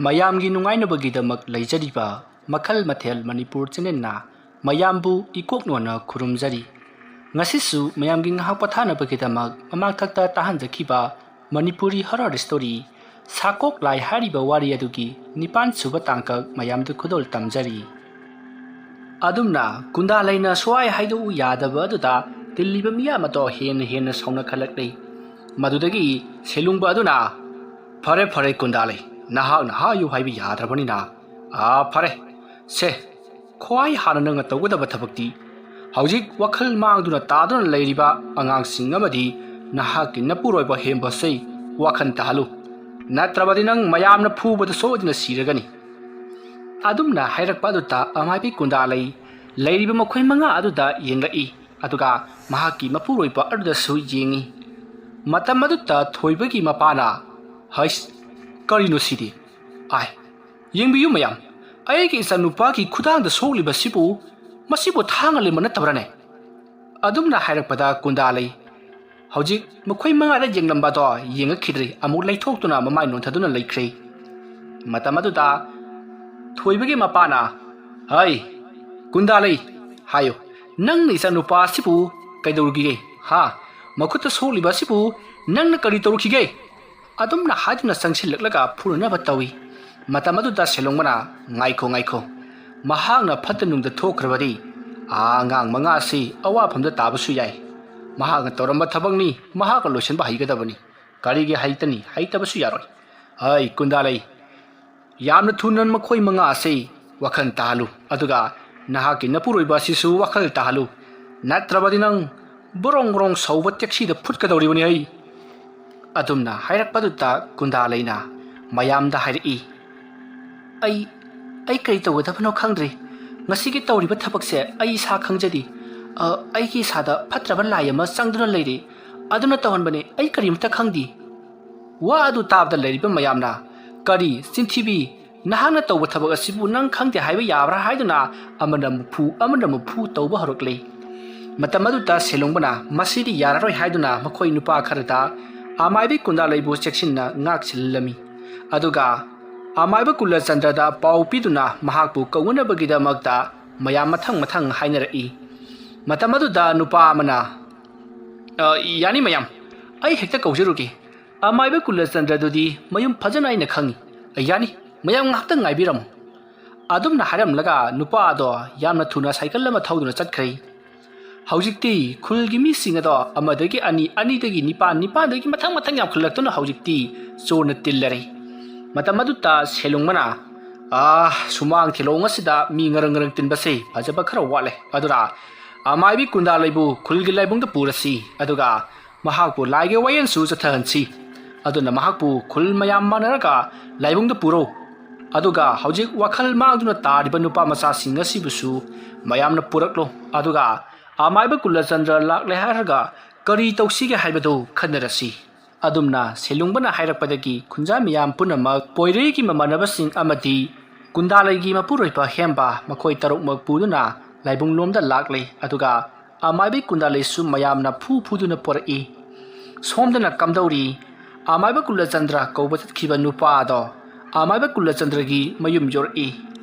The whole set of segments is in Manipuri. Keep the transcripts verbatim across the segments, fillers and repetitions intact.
ꯃꯌꯥꯝꯒꯤ ꯅꯨꯡꯉꯥꯏꯅꯕꯒꯤꯗꯃꯛ ꯂꯩꯖꯔꯤꯕ ꯃꯈꯜ ꯃꯊꯦꯜ ꯃꯅꯤꯄꯨꯔ ꯆꯦꯅꯦꯜꯅ ꯃꯌꯥꯝꯕꯨ ꯏꯀꯣꯛ ꯅꯣꯟꯅ ꯈꯨꯔꯨꯝꯖꯔꯤ꯫ ꯉꯁꯤꯁꯨ ꯃꯌꯥꯝꯒꯤ ꯉꯥꯏꯍꯥꯛ ꯄꯣꯊꯥꯅꯕꯒꯤꯗꯃꯛ ꯃꯃꯥꯡꯊꯛꯇ ꯇꯥꯍꯟꯖꯈꯤꯕ ꯃꯅꯤꯄꯨꯔꯤ ꯍꯣꯔꯔ ꯁ꯭ꯇꯣꯔꯤ ꯁꯥꯀꯣꯛ ꯂꯥꯏ ꯍꯥꯏꯔꯤꯕ ꯋꯥꯔꯤ ꯑꯗꯨꯒꯤ ꯅꯤꯄꯥꯟ ꯁꯨꯕ ꯇꯥꯡꯀꯛ ꯃꯌꯥꯝꯗ ꯈꯨꯗꯣꯜ ꯇꯝꯖꯔꯤ꯫ ꯑꯗꯨꯝꯅ ꯀꯨꯟꯗꯥꯂꯩꯅ ꯁ꯭ꯋꯥꯏ ꯍꯥꯏꯗꯣꯛꯎ ꯌꯥꯗꯕ ꯑꯗꯨꯗ ꯇꯤꯜꯂꯤꯕ ꯃꯤꯌꯥꯝ ꯑꯗꯣ ꯍꯦꯟꯅ ꯍꯦꯟꯅ ꯁꯥꯎꯅꯈꯠꯂꯛꯂꯤ꯫ ꯃꯗꯨꯗꯒꯤ ꯁꯦꯂꯨꯡꯕ ꯑꯗꯨꯅ, "ꯐꯔꯦ, ꯐꯔꯦ, ꯀꯨꯟꯗꯥꯂꯩ, ꯅꯍꯥꯛꯅ ꯍꯥꯏꯌꯨ ꯍꯥꯏꯕ ꯌꯥꯗ꯭ꯔꯕꯅꯤꯅ, ꯑꯥ, ꯐꯔꯦ, ꯁꯦ, ꯈ꯭ꯋꯥꯏ ꯍꯥꯟꯅ ꯅꯪꯅ ꯇꯧꯒꯗꯕ ꯊꯕꯛꯇꯤ ꯍꯧꯖꯤꯛ ꯋꯥꯈꯜ ꯃꯥꯡꯗꯨꯅ ꯇꯥꯗꯨꯅ ꯂꯩꯔꯤꯕ ꯑꯉꯥꯡꯁꯤꯡ ꯑꯃꯗꯤ ꯅꯍꯥꯛꯀꯤ ꯅꯄꯨꯔꯣꯏꯕ ꯍꯦꯝꯕꯁꯦ ꯋꯥꯈꯜ ꯇꯥꯍꯜꯂꯨ, ꯅꯠꯇ꯭ꯔꯕꯗꯤ ꯅꯪ ꯃꯌꯥꯝꯅ ꯐꯨꯕꯗ ꯁꯣꯏꯗꯅ ꯁꯤꯔꯒꯅꯤ꯫" ꯑꯗꯨꯝꯅ ꯍꯥꯏꯔꯛꯄ ꯑꯗꯨꯗ ꯑꯃꯥꯏꯕꯤ ꯀꯨꯟꯗꯥꯂꯩ ꯂꯩꯔꯤꯕ ꯃꯈꯣꯏ ꯃꯉꯥ ꯑꯗꯨꯗ ꯌꯦꯡꯂꯛꯏ, ꯑꯗꯨꯒ ꯃꯍꯥꯛꯀꯤ ꯃꯄꯨꯔꯣꯏꯕ ꯑꯗꯨꯗꯁꯨ ꯌꯦꯡꯏ꯫ ꯃꯇꯝ ꯑꯗꯨꯗ ꯊꯣꯏꯕꯒꯤ ꯃꯄꯥꯅ, "ꯍꯩꯁ, ꯀꯔꯤꯅꯣ ꯁꯤꯗꯤ? ꯑꯥꯏ, ꯌꯦꯡꯕꯤꯌꯨ ꯃꯌꯥꯝ, ꯑꯩꯒꯤ ꯏꯆꯥꯅꯨꯄꯥꯒꯤ ꯈꯨꯗꯥꯡꯗ ꯁꯣꯛꯂꯤꯕꯁꯤꯕꯨ, ꯃꯁꯤꯕꯨ ꯊꯥꯡꯅ ꯂꯦꯟꯕ ꯅꯠꯇꯕ꯭ꯔꯥꯅꯦ?" ꯑꯗꯨꯝꯅ ꯍꯥꯏꯔꯛꯄꯗ ꯀꯨꯟꯗꯥꯂꯩ ꯍꯧꯖꯤꯛ ꯃꯈꯣꯏ ꯃꯉꯥꯗ ꯌꯦꯡꯂꯝꯕꯗꯣ ꯌꯦꯡꯉꯛꯈꯤꯗ꯭ꯔꯦ, ꯑꯃꯨꯛ ꯂꯩꯊꯣꯛꯇꯨꯅ ꯃꯃꯥꯏ ꯅꯣꯟꯊꯗꯨꯅ ꯂꯩꯈ꯭ꯔꯦ꯫ ꯃꯇꯝ ꯑꯗꯨꯗ ꯊꯣꯏꯕꯒꯤ ꯃꯄꯥꯅ, "ꯍꯩ, ꯀꯨꯟꯗꯥꯂꯩ, ꯍꯥꯏꯌꯨ, ꯅꯪꯅ ꯏꯆꯥꯅꯨꯄꯥ ꯑꯁꯤꯕꯨ ꯀꯩꯗꯧꯔꯨꯈꯤꯒꯦ? ꯍꯥ? ꯃꯈꯨꯠꯇ ꯁꯣꯛꯂꯤꯕ ꯑꯁꯤꯕꯨ ꯅꯪꯅ ꯀꯔꯤ ꯇꯧꯔꯨꯈꯤꯒꯦ?" ꯑꯗꯨꯝꯅ ꯍꯥꯏꯗꯨꯅ ꯆꯪꯁꯤꯜꯂꯛꯂꯒ ꯐꯨꯅꯅꯕ ꯇꯧꯏ꯫ ꯃꯇꯝ ꯑꯗꯨꯗ ꯁꯦꯂꯣꯡꯕꯅ, "ꯉꯥꯏꯈꯣ, ꯉꯥꯏꯈꯣ, ꯃꯍꯥꯛꯅ ꯐꯠꯇ ꯅꯨꯡꯗ ꯊꯣꯛꯈ꯭ꯔꯕꯗꯤ ꯑꯥ ꯑꯉꯥꯡ ꯃꯉꯥ ꯑꯁꯤ ꯑꯋꯥꯐꯝꯗ ꯇꯥꯕꯁꯨ ꯌꯥꯏ꯫ ꯃꯍꯥꯛꯅ ꯇꯧꯔꯝꯕ ꯊꯕꯛꯅꯤ, ꯃꯍꯥꯛꯅ ꯂꯣꯏꯁꯤꯟꯕ ꯍꯩꯒꯗꯕꯅꯤ꯫ ꯀꯔꯤꯒꯤ ꯍꯩꯇꯅꯤ? ꯍꯩꯇꯕꯁꯨ ꯌꯥꯔꯣꯏ꯫ ꯍꯩ, ꯀꯨꯟꯗꯥꯂꯩ, ꯌꯥꯝꯅ ꯊꯨꯅ ꯃꯈꯣꯏ ꯃꯉꯥ ꯑꯁꯤ ꯋꯥꯈꯜ ꯇꯥꯍꯜꯂꯨ, ꯑꯗꯨꯒ ꯅꯍꯥꯛꯀꯤ ꯅꯄꯨꯔꯣꯏꯕ ꯑꯁꯤꯁꯨ ꯋꯥꯈꯜ ꯇꯥꯍꯜꯂꯨ, ꯅꯠꯇ꯭ꯔꯕꯗꯤ ꯅꯪ ꯕ꯭ꯔꯣꯡ ꯕ꯭ꯔꯣꯡ ꯁꯧꯕ ꯇꯦꯛꯁꯤꯗ ꯐꯨꯠꯀꯗꯧꯔꯤꯕꯅꯤ ꯑꯩ꯫" ꯑꯗꯨꯝꯅ ꯍꯥꯏꯔꯛꯄꯗꯨꯗ ꯀꯨꯟꯗꯥꯂꯩꯅ ꯃꯌꯥꯝꯗ ꯍꯥꯏꯔꯛꯏ, "ꯑꯩ, ꯑꯩ ꯀꯔꯤ ꯇꯧꯒꯗꯕꯅꯣ ꯈꯪꯗ꯭ꯔꯦ꯫ ꯉꯁꯤꯒꯤ ꯇꯧꯔꯤꯕ ꯊꯕꯛꯁꯦ ꯑꯩ ꯏꯁꯥ ꯈꯪꯖꯗꯦ꯫ ꯑ, ꯑꯩꯒꯤ ꯏꯁꯥꯗ ꯐꯠꯇ꯭ꯔꯕ ꯂꯥꯏ ꯑꯃ ꯆꯪꯗꯨꯅ ꯂꯩꯔꯦ꯫ ꯑꯗꯨꯅ ꯇꯧꯍꯟꯕꯅꯦ, ꯑꯩ ꯀꯔꯤꯃꯇ ꯈꯪꯗꯦ꯫" ꯋꯥ ꯑꯗꯨ ꯇꯥꯕꯗ ꯂꯩꯔꯤꯕ ꯃꯌꯥꯝꯅ, "ꯀꯔꯤ, ꯆꯤꯟꯊꯤꯕꯤ, ꯅꯍꯥꯛꯅ ꯇꯧꯕ ꯊꯕꯛ ꯑꯁꯤꯕꯨ ꯅꯪ ꯈꯪꯗꯦ ꯍꯥꯏꯕ ꯌꯥꯕ꯭ꯔꯥ?" ꯍꯥꯏꯗꯨꯅ ꯑꯃꯅ ꯑꯃꯨꯛ ꯐꯨ, ꯑꯃꯅ ꯑꯃꯨꯛ ꯐꯨ ꯇꯧꯕ ꯍꯧꯔꯛꯂꯦ꯫ ꯃꯇꯝ ꯑꯗꯨꯗ ꯁꯦꯂꯣꯡꯕꯅ ꯃꯁꯤꯗꯤ ꯌꯥꯔꯔꯣꯏ ꯍꯥꯏꯗꯨꯅ ꯃꯈꯣꯏ ꯅꯨꯄꯥ ꯈꯔꯗ ꯑꯃꯥꯏꯕꯤ ꯀꯨꯟꯗꯥꯂꯩꯕꯨ ꯆꯦꯛꯁꯤꯟꯅ ꯉꯥꯛ ꯁꯤꯜꯂꯝꯃꯤ꯫ ꯑꯗꯨꯒ ꯑꯃꯥꯏꯕ ꯀꯨꯂꯆꯟꯗ꯭ꯔꯗ ꯄꯥꯎ ꯄꯤꯗꯨꯅ ꯃꯍꯥꯛꯄꯨ ꯀꯧꯅꯅꯕꯒꯤꯗꯃꯛꯇ ꯃꯌꯥꯝ ꯃꯊꯪ ꯃꯊꯪ ꯍꯥꯏꯅꯔꯛꯏ꯫ ꯃꯇꯝ ꯑꯗꯨꯗ ꯅꯨꯄꯥ ꯑꯃꯅ, "ꯑ, ꯌꯥꯅꯤ ꯃꯌꯥꯝ, ꯑꯩ ꯍꯦꯛꯇ ꯀꯧꯖꯔꯨꯒꯦ꯫ ꯑꯃꯥꯏꯕ ꯀꯨꯂꯆꯟꯗ꯭ꯔꯗꯨꯗꯤ ꯃꯌꯨꯝ ꯐꯖꯅ ꯑꯩꯅ ꯈꯪꯏ꯫ ꯌꯥꯅꯤ, ꯃꯌꯥꯝ ꯉꯥꯏꯍꯥꯛꯇꯪ ꯉꯥꯏꯕꯤꯔꯝꯃꯨ"꯫ ꯑꯗꯨꯝꯅ ꯍꯥꯏꯔꯝꯂꯒ ꯅꯨꯄꯥ ꯑꯗꯣ ꯌꯥꯝꯅ ꯊꯨꯅ ꯁꯥꯏꯀꯜ ꯑꯃ ꯊꯧꯗꯨꯅ ꯆꯠꯈ꯭ꯔꯦ꯫ ꯍꯧꯖꯤꯛꯇꯤ ꯈꯨꯜꯒꯤ ꯃꯤꯁꯤꯡ ꯑꯗꯣ ꯑꯃꯗꯒꯤ ꯑꯅꯤ, ꯑꯅꯤꯗꯒꯤ ꯅꯤꯄꯥꯟ, ꯅꯤꯄꯥꯟꯗꯒꯤ ꯃꯊꯪ ꯃꯊꯪ ꯌꯥꯝꯈꯠꯂꯛꯇꯨꯅ ꯍꯧꯖꯤꯛꯇꯤ ꯆꯣꯟꯅ ꯇꯤꯜꯂꯔꯦ꯫ ꯃꯇꯝ ꯑꯗꯨꯗ ꯁꯦꯂꯨꯡꯕꯅ, "ꯑꯥ, ꯁꯨꯃꯥꯡ ꯊꯤꯂꯣꯡ ꯑꯁꯤꯗ ꯃꯤ ꯉꯔꯪ ꯉꯔꯪ ꯇꯤꯟꯕꯁꯦ ꯐꯖꯕ ꯈꯔ ꯋꯥꯠꯂꯦ꯫ ꯑꯗꯨꯅ ꯑꯃꯥꯏꯕꯤ ꯀꯨꯟꯗꯥ ꯂꯩꯕꯨ ꯈꯨꯜꯒꯤ ꯂꯥꯏꯕꯨꯡꯗ ꯄꯨꯔꯁꯤ, ꯑꯗꯨꯒ ꯃꯍꯥꯛꯄꯨ ꯂꯥꯏꯒꯤ ꯋꯥꯌꯦꯜꯁꯨ ꯆꯠꯊꯍꯟꯁꯤ꯫ ꯑꯗꯨꯅ ꯃꯍꯥꯛꯄꯨ ꯈꯨꯜ ꯃꯌꯥꯝ ꯃꯥꯟꯅꯔꯒ ꯂꯥꯏꯕꯨꯡꯗ ꯄꯨꯔꯣ꯫ ꯑꯗꯨꯒ ꯍꯧꯖꯤꯛ ꯋꯥꯈꯜ ꯃꯥꯡꯗꯨꯅ ꯇꯥꯔꯤꯕ ꯅꯨꯄꯥ ꯃꯆꯥꯁꯤꯡ ꯑꯁꯤꯕꯨꯁꯨ ꯃꯌꯥꯝꯅ ꯄꯨꯔꯛꯂꯣ꯫ ꯑꯗꯨꯒ ꯑꯃꯥꯏꯕ ꯀꯨꯂꯆꯟꯗ꯭ꯔ ꯂꯥꯛꯂꯦ ꯍꯥꯏꯔꯒ ꯀꯔꯤ ꯇꯧꯁꯤꯒꯦ ꯍꯥꯏꯕꯗꯨ ꯈꯟꯅꯔꯁꯤ"꯫ ꯑꯗꯨꯝꯅ ꯁꯦꯂꯨꯡꯕꯅ ꯍꯥꯏꯔꯛꯄꯗꯒꯤ ꯈꯨꯟꯖꯥ ꯃꯤꯌꯥꯝ ꯄꯨꯝꯅꯃꯛ ꯄꯣꯏꯔꯩꯒꯤ ꯃꯃꯥꯟꯅꯕꯁꯤꯡ ꯑꯃꯗꯤ ꯀꯨꯟꯗꯥꯂꯩꯒꯤ ꯃꯄꯨꯔꯣꯏꯕ ꯍꯦꯝꯕ, ꯃꯈꯣꯏ ꯇꯔꯨꯛꯃꯛ ꯄꯨꯗꯨꯅ ꯂꯥꯏꯕꯨꯡꯂꯣꯝꯗ ꯂꯥꯛꯂꯦ꯫ ꯑꯗꯨꯒ ꯑꯃꯥꯏꯕꯤ ꯀꯨꯟꯗꯥꯂꯩꯁꯨ ꯃꯌꯥꯝꯅ ꯐꯨ ꯐꯨꯗꯨꯅ ꯄꯣꯔꯛꯏ꯫ ꯁꯣꯝꯗꯅ ꯀꯝꯗꯧꯔꯤ? ꯑꯃꯥꯏꯕ ꯀꯨꯂꯆꯟꯗ꯭ꯔ ꯀꯧꯕ ꯆꯠꯈꯤꯕ ꯅꯨꯄꯥ ꯑꯗꯣ ꯑꯃꯥꯏꯕ ꯀꯨꯂꯆꯟꯗ꯭ꯔꯒꯤ ꯃꯌꯨꯝ ꯌꯧꯔꯛꯏ꯫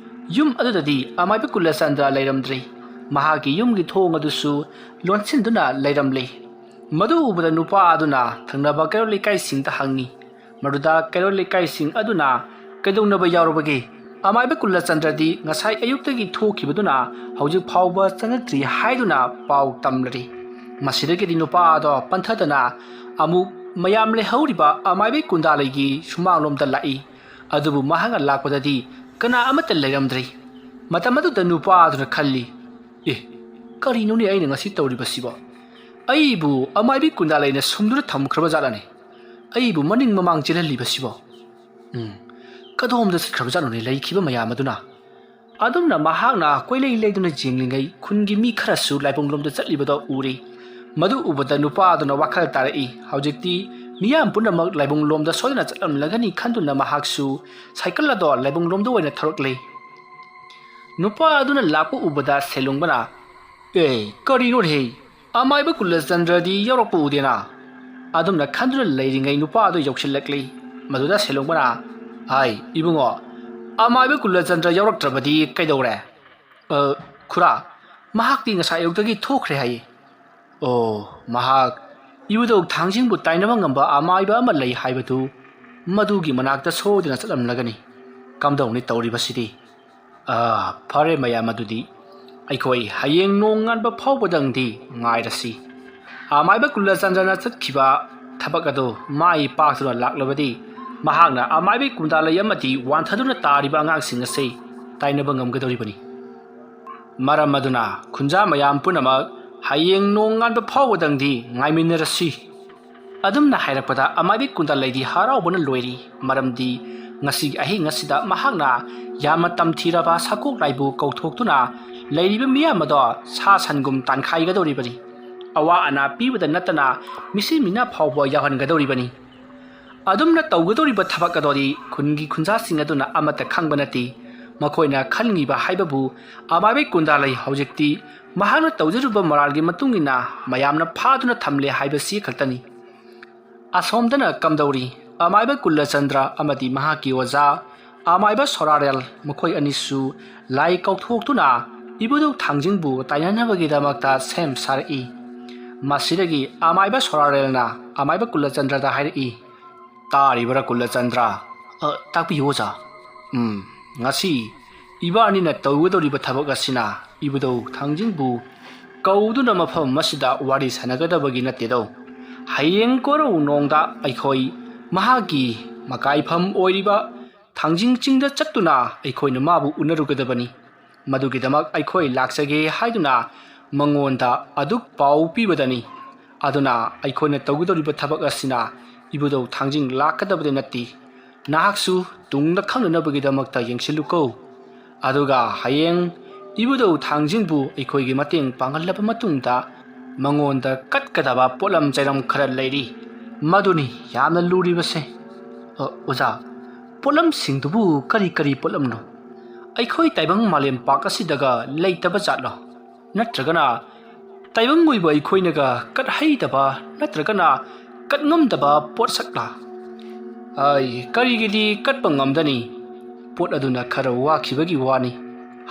ꯌꯨꯝ ꯑꯗꯨꯗꯗꯤ ꯑꯃꯥꯏꯕ ꯀꯨꯂꯆꯟꯗ꯭ꯔ ꯂꯩꯔꯝꯗ꯭ꯔꯦ꯫ ꯃꯍꯥꯛꯀꯤ ꯌꯨꯝꯒꯤ ꯊꯣꯡ ꯑꯗꯨꯁꯨ ꯂꯣꯟꯁꯤꯟꯗꯨꯅ ꯂꯩꯔꯝꯂꯦ꯫ ꯃꯗꯨ ꯎꯕꯗ ꯅꯨꯄꯥ ꯑꯗꯨꯅ ꯊꯪꯅꯕ ꯀꯩꯔꯣꯜ ꯂꯩꯀꯥꯏꯁꯤꯡꯗ ꯍꯪꯉꯤ꯫ ꯃꯗꯨꯗ ꯀꯩꯔꯣꯜ ꯂꯩꯀꯥꯏꯁꯤꯡ ꯑꯗꯨꯅ ꯀꯩꯗꯧꯅꯕ ꯌꯥꯎꯔꯕꯒꯦ? ꯑꯃꯥꯏꯕ ꯀꯨꯂꯆꯟꯗ꯭ꯔꯗꯤ ꯉꯁꯥꯏ ꯑꯌꯨꯛꯇꯒꯤ ꯊꯣꯛꯈꯤꯕꯗꯨꯅ ꯍꯧꯖꯤꯛ ꯐꯥꯎꯕ ꯆꯪꯂꯛꯇ꯭ꯔꯤ ꯍꯥꯏꯗꯨꯅ ꯄꯥꯎ ꯇꯝꯂꯔꯤ꯫ ꯃꯁꯤꯗꯒꯤꯗꯤ ꯅꯨꯄꯥ ꯑꯗꯣ ꯄꯟꯊꯗꯅ ꯑꯃꯨꯛ ꯃꯌꯥꯝ ꯂꯩꯍꯧꯔꯤꯕ ꯑꯃꯥꯏꯕ ꯀꯨꯟꯗꯥꯂꯩꯒꯤ ꯁꯨꯃꯥꯡꯂꯣꯝꯗ ꯂꯥꯛꯏ꯫ ꯑꯗꯨꯕꯨ ꯃꯍꯥꯛꯅ ꯂꯥꯛꯄꯗꯗꯤ ꯀꯅꯥ ꯑꯃꯠꯇ ꯂꯩꯔꯝꯗ꯭ꯔꯤ꯫ ꯃꯇꯝ ꯑꯗꯨꯗ ꯅꯨꯄꯥ ꯑꯗꯨꯅ ꯈꯜꯂꯤ, "ꯑꯦ, ꯀꯔꯤꯅꯣꯅꯦ ꯑꯩꯅ ꯉꯁꯤ ꯇꯧꯔꯤꯕꯁꯤꯕꯣ? ꯑꯩꯕꯨ ꯑꯃꯥꯏꯕꯤ ꯀꯨꯟꯗꯥꯂꯩꯅ ꯁꯨꯝꯗꯨꯅ ꯊꯝꯈ꯭ꯔꯕ ꯖꯥꯠꯂꯅꯦ? ꯑꯩꯕꯨ ꯃꯅꯤꯡ ꯃꯃꯥꯡ ꯆꯦꯜꯍꯜꯂꯤꯕꯁꯤꯕꯣ? ꯎꯝ, ꯀꯗꯣꯝꯗ ꯆꯠꯈ꯭ꯔꯕ ꯖꯥꯠꯅꯣꯅꯦ ꯂꯩꯈꯤꯕ ꯃꯌꯥꯝ ꯑꯗꯨꯅ?" ꯑꯗꯨꯝꯅ ꯃꯍꯥꯛꯅ ꯀꯣꯏꯂꯩ ꯂꯩꯗꯨꯅ ꯌꯦꯡꯂꯤꯉꯩ ꯈꯨꯟꯒꯤ ꯃꯤ ꯈꯔꯁꯨ ꯂꯥꯏꯕꯨꯡꯂꯣꯝꯗ ꯆꯠꯂꯤꯕꯗꯣ ꯎꯔꯤ꯫ ꯃꯗꯨ ꯎꯕꯗ ꯅꯨꯄꯥ ꯑꯗꯨꯅ ꯋꯥꯈꯜ ꯇꯥꯔꯛꯏ꯫ ꯍꯧꯖꯤꯛꯇꯤ ꯃꯤꯌꯥꯝ ꯄꯨꯝꯅꯃꯛ ꯂꯥꯏꯕꯨꯡꯂꯣꯝꯗ ꯁꯣꯏꯗꯅ ꯆꯠꯂꯝꯂꯒꯅꯤ ꯈꯟꯗꯨꯅ ꯃꯍꯥꯛꯁꯨ ꯁꯥꯏꯀꯜ ꯑꯗꯣ ꯂꯥꯏꯕꯨꯡꯂꯣꯝꯗ ꯑꯣꯏꯅ ꯊꯧꯔꯛꯂꯦ꯫ ꯅꯨꯄꯥ ꯑꯗꯨꯅ ꯂꯥꯛꯄ ꯎꯕꯗ ꯁꯦꯂꯨꯡꯕꯅ, "ꯑꯦ, ꯀꯔꯤꯅꯣꯅꯦꯍꯦ? ꯑꯃꯥꯏꯕ ꯀꯨꯂꯆꯟꯗ꯭ꯔꯗꯤ ꯌꯥꯎꯔꯛꯄ ꯎꯗꯦꯅ?" ꯑꯗꯨꯝꯅ ꯈꯟꯗꯨꯅ ꯂꯩꯔꯤꯉꯩ ꯅꯨꯄꯥ ꯑꯗꯨ ꯌꯧꯁꯤꯜꯂꯛꯂꯤ꯫ ꯃꯗꯨꯗ ꯁꯦꯂꯨꯡꯕꯅ, ꯍꯥꯏ, ꯏꯕꯨꯡꯉꯣ, ꯑꯃꯥꯏꯕ ꯀꯨꯂꯆꯟꯗ꯭ꯔ ꯌꯥꯎꯔꯛꯇ꯭ꯔꯕꯗꯤ ꯀꯩꯗꯧꯔꯦ? "ꯑ, ꯈꯨꯔꯥ, ꯃꯍꯥꯛꯇꯤ ꯉꯁꯥꯏ ꯑꯌꯨꯛꯇꯒꯤ ꯊꯣꯛꯈ꯭ꯔꯦ ꯍꯥꯏꯌꯦ꯫" "ꯑꯣ, ꯃꯍꯥꯛ ꯏꯕꯨꯙꯧ ꯊꯥꯡꯖꯤꯡꯕꯨ ꯇꯥꯏꯅꯕ ꯉꯝꯕ ꯑꯃꯥꯏꯕ ꯑꯃ ꯂꯩ ꯍꯥꯏꯕꯗꯨ, ꯃꯗꯨꯒꯤ ꯃꯅꯥꯛꯇ ꯁꯣꯏꯗꯅ ꯆꯠꯂꯝꯂꯒꯅꯤ꯫ ꯀꯝꯗꯧꯅꯤ ꯇꯧꯔꯤꯕꯁꯤꯗꯤ? ꯑ, ꯐꯔꯦ ꯃꯌꯥꯝ, ꯑꯗꯨꯗꯤ ꯑꯩꯈꯣꯏ ꯍꯌꯦꯡ ꯅꯣꯡ ꯉꯥꯟꯕ ꯐꯥꯎꯕꯗꯪꯗꯤ ꯉꯥꯏꯔꯁꯤ꯫ ꯑꯃꯥꯏꯕ ꯀꯨꯂꯆꯟꯗ꯭ꯔꯅ ꯆꯠꯈꯤꯕ ꯊꯕꯛ ꯑꯗꯨ ꯃꯥꯏ ꯄꯥꯛꯇꯨꯅ ꯂꯥꯛꯂꯕꯗꯤ, ꯃꯍꯥꯛꯅ ꯑꯃꯥꯏꯕꯒꯤ ꯀꯨꯟꯗꯥꯂꯩ ꯑꯃꯗꯤ ꯋꯥꯟꯊꯗꯨꯅ ꯇꯥꯔꯤꯕ ꯑꯉꯥꯡꯁꯤꯡ ꯑꯁꯤ ꯇꯥꯏꯅꯕ ꯉꯝꯒꯗꯧꯔꯤꯕꯅꯤ꯫ ꯃꯔꯝ ꯑꯗꯨꯅ ꯈꯨꯟꯖꯥ ꯃꯌꯥꯝ ꯄꯨꯝꯅꯃꯛ ꯍꯌꯦꯡ ꯅꯣꯡ ꯉꯥꯟꯕ ꯐꯥꯎꯕꯗꯪꯗꯤ ꯉꯥꯏꯃꯤꯟꯅꯔꯁꯤ꯫" ꯑꯗꯨꯝꯅ ꯍꯥꯏꯔꯛꯄꯗ ꯑꯃꯥꯏꯕꯤ ꯀꯨꯟꯗꯥꯂꯩꯗꯤ ꯍꯔꯥꯎꯕꯅ ꯂꯣꯏꯔꯤ꯫ ꯃꯔꯝꯗꯤ ꯉꯁꯤꯒꯤ ꯑꯍꯤꯡ ꯑꯁꯤꯗ ꯃꯍꯥꯛꯅ ꯌꯥꯝꯅ ꯇꯝꯊꯤꯔꯕ ꯁꯒꯣꯛ ꯂꯥꯏꯕꯨ ꯀꯧꯊꯣꯛꯇꯨꯅ ꯂꯩꯔꯤꯕ ꯃꯤꯌꯥꯝ ꯑꯗꯣ ꯁꯥ ꯁꯟꯒꯨꯝ ꯇꯥꯟꯈꯥꯏꯒꯗꯧꯔꯤꯕꯅꯤ꯫ ꯑꯋꯥ ꯑꯅꯥ ꯄꯤꯕꯗ ꯅꯠꯇꯅ ꯃꯤꯁꯤ ꯃꯤꯅꯥ ꯐꯥꯎꯕ ꯌꯥꯎꯍꯟꯒꯗꯧꯔꯤꯕꯅꯤ꯫ ꯑꯗꯨꯝꯅ ꯇꯧꯒꯗꯧꯔꯤꯕ ꯊꯕꯛ ꯑꯗꯨꯗꯤ ꯈꯨꯟꯒꯤ ꯈꯨꯟꯖꯥꯁꯤꯡ ꯑꯗꯨꯅ ꯑꯃꯠꯇ ꯈꯪꯕ ꯅꯠꯇꯦ꯫ ꯃꯈꯣꯏꯅ ꯈꯟꯉꯤꯕ ꯍꯥꯏꯕꯕꯨ, ꯑꯃꯥꯏꯕꯩ ꯀꯨꯟꯗꯥ ꯂꯩ ꯍꯧꯖꯤꯛꯇꯤ ꯃꯍꯥꯛꯅ ꯇꯧꯖꯔꯨꯕ ꯃꯔꯥꯜꯒꯤ ꯃꯇꯨꯡ ꯏꯟꯅ ꯃꯌꯥꯝꯅ ꯐꯥꯗꯨꯅ ꯊꯝꯂꯦ ꯍꯥꯏꯕꯁꯤ ꯈꯛꯇꯅꯤ꯫ ꯑꯁꯣꯝꯗꯅ ꯀꯝꯗꯧꯔꯤ? ꯑꯃꯥꯏꯕ ꯀꯨꯜꯂꯆꯟꯗ꯭ꯔ ꯑꯃꯗꯤ ꯃꯍꯥꯛꯀꯤ ꯑꯣꯖꯥ ꯑꯃꯥꯏꯕ ꯁꯣꯔꯥꯔꯦꯜ, ꯃꯈꯣꯏ ꯑꯅꯤꯁꯨ ꯂꯥꯏ ꯀꯧꯊꯣꯛꯇꯨꯅ ꯏꯕꯨꯙꯧ ꯊꯥꯡꯖꯤꯡꯕꯨ ꯇꯥꯏꯅꯅꯕꯒꯤꯗꯃꯛꯇ ꯁꯦꯝ ꯁꯥꯔꯛꯏ꯫ ꯃꯁꯤꯗꯒꯤ ꯑꯃꯥꯏꯕ ꯁꯣꯔꯥꯔꯦꯜꯅ ꯑꯃꯥꯏꯕ ꯀꯨꯜꯂꯆꯟꯗ꯭ꯔꯗ ꯍꯥꯏꯔꯛꯏ, "ꯇꯥꯔꯤꯕꯔꯥ ꯀꯨꯜꯂꯆꯟꯗ꯭ꯔ?" "ꯑ, ꯇꯥꯛꯄꯤꯌꯨ ꯑꯣꯖꯥ꯫" "ꯎꯝ, ꯉꯁꯤ ꯏꯕꯥꯅꯤꯅ ꯇꯧꯒꯗꯧꯔꯤꯕ ꯊꯕꯛ ꯑꯁꯤꯅ ꯏꯕꯨꯙꯧ ꯊꯥꯡꯖꯤꯡꯕꯨ ꯀꯧꯗꯨꯅ ꯃꯐꯝ ꯑꯁꯤꯗ ꯋꯥꯔꯤ ꯁꯥꯟꯅꯒꯗꯕꯒꯤ ꯅꯠꯇꯦꯗꯣ꯫ ꯍꯌꯦꯡ ꯀꯣꯔꯧ ꯅꯣꯡꯗ ꯑꯩꯈꯣꯏ ꯃꯍꯥꯛꯀꯤ ꯃꯀꯥꯏꯐꯝ ꯑꯣꯏꯔꯤꯕ ꯊꯥꯡꯖꯤꯡ ꯆꯤꯡꯗ ꯆꯠꯇꯨꯅ ꯑꯩꯈꯣꯏꯅ ꯃꯥꯕꯨ ꯎꯅꯔꯨꯒꯗꯕꯅꯤ꯫ ꯃꯗꯨꯒꯤꯗꯃꯛ ꯑꯩꯈꯣꯏ ꯂꯥꯛꯆꯒꯦ ꯍꯥꯏꯗꯨꯅ ꯃꯉꯣꯟꯗ ꯑꯗꯨꯛ ꯄꯥꯎ ꯄꯤꯕꯗꯅꯤ꯫ ꯑꯗꯨꯅ ꯑꯩꯈꯣꯏꯅ ꯇꯧꯒꯗꯧꯔꯤꯕ ꯊꯕꯛ ꯑꯁꯤꯅ ꯏꯕꯨꯙꯧ ꯊꯥꯡꯖꯤꯡ ꯂꯥꯛꯀꯗꯕꯗꯤ ꯅꯠꯇꯦ꯫ ꯅꯍꯥꯛꯁꯨ ꯇꯨꯡꯗ ꯈꯪꯅꯅꯕꯒꯤꯗꯃꯛꯇ ꯌꯦꯡꯁꯤꯜꯂꯨꯀꯣ꯫ ꯑꯗꯨꯒ ꯍꯌꯦꯡ ꯏꯕꯨꯙꯧ ꯊꯥꯡꯖꯤꯡꯕꯨ ꯑꯩꯈꯣꯏꯒꯤ ꯃꯇꯦꯡ ꯄꯥꯡꯍꯜꯂꯕ ꯃꯇꯨꯡꯗ ꯃꯉꯣꯟꯗ ꯀꯠꯀꯗꯕ ꯄꯣꯠꯂꯝ ꯆꯩꯔꯝ ꯈꯔ ꯂꯩꯔꯤ꯫ ꯃꯗꯨꯅꯤ ꯌꯥꯝꯅ ꯂꯨꯔꯤꯕꯁꯦ꯫" "ꯑ, ꯑꯣꯖꯥ, ꯄꯣꯠꯂꯝꯁꯤꯡꯗꯨꯕꯨ ꯀꯔꯤ ꯀꯔꯤ ꯄꯣꯠꯂꯝꯅꯣ? ꯑꯩꯈꯣꯏ ꯇꯥꯏꯕꯪ ꯃꯥꯂꯦꯝ ꯄꯥꯛ ꯑꯁꯤꯗꯒ ꯂꯩꯇꯕ ꯖꯥꯠꯂꯣ? ꯅꯠꯇ꯭ꯔꯒꯅ ꯇꯥꯏꯕꯪ ꯑꯣꯏꯕ ꯑꯩꯈꯣꯏꯅꯒ ꯀꯠꯍꯩꯗꯕ ꯅꯠꯇ꯭ꯔꯒꯅ ꯀꯠꯉꯝꯗꯕ ꯄꯣꯠꯁꯛꯂꯥ?" "ꯑꯩ ꯀꯔꯤꯒꯤꯗꯤ ꯀꯠꯄ ꯉꯝꯗꯅꯤ? ꯄꯣꯠ ꯑꯗꯨꯅ ꯈꯔ ꯋꯥꯈꯤꯕꯒꯤ ꯋꯥꯅꯤ꯫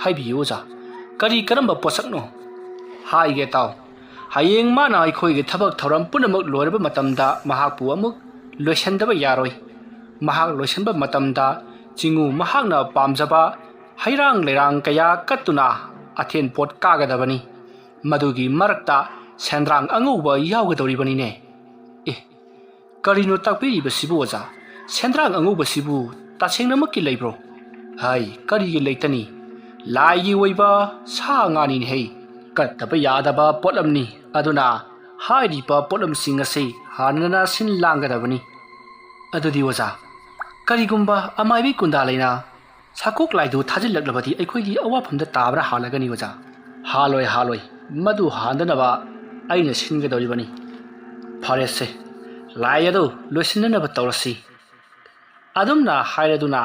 ꯍꯥꯏꯕꯤꯌꯨ ꯑꯣꯖꯥ, ꯀꯔꯤ ꯀꯔꯝꯕ ꯄꯣꯠꯁꯛꯅꯣ?" "ꯍꯥꯏꯒꯦ ꯇꯥꯎ꯫ ꯍꯌꯦꯡ ꯃꯥꯅ ꯑꯩꯈꯣꯏꯒꯤ ꯊꯕꯛ ꯊꯧꯔꯝ ꯄꯨꯝꯅꯃꯛ ꯂꯣꯏꯔꯕ ꯃꯇꯝꯗ ꯃꯍꯥꯛꯄꯨ ꯑꯃꯨꯛ ꯂꯣꯏꯁꯤꯟꯗꯕ ꯌꯥꯔꯣꯏ꯫ ꯃꯍꯥꯛ ꯂꯣꯏꯁꯤꯟꯕ ꯃꯇꯝꯗ ꯆꯤꯡꯉꯨ ꯃꯍꯥꯛꯅ ꯄꯥꯝꯖꯕ ꯍꯩꯔꯥꯡ ꯂꯩꯔꯥꯡ ꯀꯌꯥ ꯀꯠꯇꯨꯅ ꯑꯊꯦꯟ ꯄꯣꯠ ꯀꯥꯒꯗꯕꯅꯤ꯫ ꯃꯗꯨꯒꯤ ꯃꯔꯛꯇ ꯁꯦꯟꯗ꯭ꯔꯥꯡ ꯑꯉꯧꯕ ꯌꯥꯎꯒꯗꯧꯔꯤꯕꯅꯤꯅꯦ꯫" "ꯑꯦ, ꯀꯔꯤꯅꯣ ꯇꯥꯛꯄꯤꯔꯤꯕꯁꯤꯕꯨ ꯑꯣꯖꯥ? ꯁꯦꯟꯗ꯭ꯔꯥꯡ ꯑꯉꯧꯕꯁꯤꯕꯨ ꯇꯁꯦꯡꯅꯃꯛꯀꯤ ꯂꯩꯕ꯭ꯔꯣ?" "ꯍꯥꯏ, ꯀꯔꯤꯒꯤ ꯂꯩꯇꯅꯤ? ꯂꯥꯏꯒꯤ ꯑꯣꯏꯕ ꯁꯥ ꯉꯥꯅꯤꯅꯦ ꯍꯩ꯫ ꯀꯠꯇꯕ ꯌꯥꯗꯕ ꯄꯣꯠꯂꯝꯅꯤ꯫ ꯑꯗꯨꯅ ꯍꯥꯏꯔꯤꯕ ꯄꯣꯠꯂꯝꯁꯤꯡ ꯑꯁꯤ ꯍꯥꯟꯅꯅ ꯁꯤꯟ ꯂꯥꯡꯒꯗꯕꯅꯤ꯫" "ꯑꯗꯨꯗꯤ ꯑꯣꯖꯥ, ꯀꯔꯤꯒꯨꯝꯕ ꯑꯃꯥꯏꯕꯤ ꯀꯨꯟꯗꯥ ꯂꯩꯅ ꯁꯥꯀꯣꯛ ꯂꯥꯏꯗꯨ ꯊꯥꯖꯤꯜꯂꯛꯂꯕꯗꯤ ꯑꯩꯈꯣꯏꯗꯤ ꯑꯋꯥꯐꯝꯗ ꯇꯥꯕ꯭ꯔꯥ ꯍꯥꯜꯂꯒꯅꯤ ꯑꯣꯖꯥ?" "ꯍꯥꯜꯂꯣꯏ, ꯍꯥꯜꯂꯣꯏ꯫ ꯃꯗꯨ ꯍꯥꯟꯗꯅꯕ ꯑꯩꯅ ꯁꯤꯟꯒꯗꯧꯔꯤꯕꯅꯤ꯫" "ꯐꯔꯦꯁꯦ, ꯂꯥꯏ ꯑꯗꯨ ꯂꯣꯏꯁꯤꯟꯅꯅꯕ ꯇꯧꯔꯁꯤ꯫" ꯑꯗꯨꯝꯅ ꯍꯥꯏꯔꯗꯨꯅ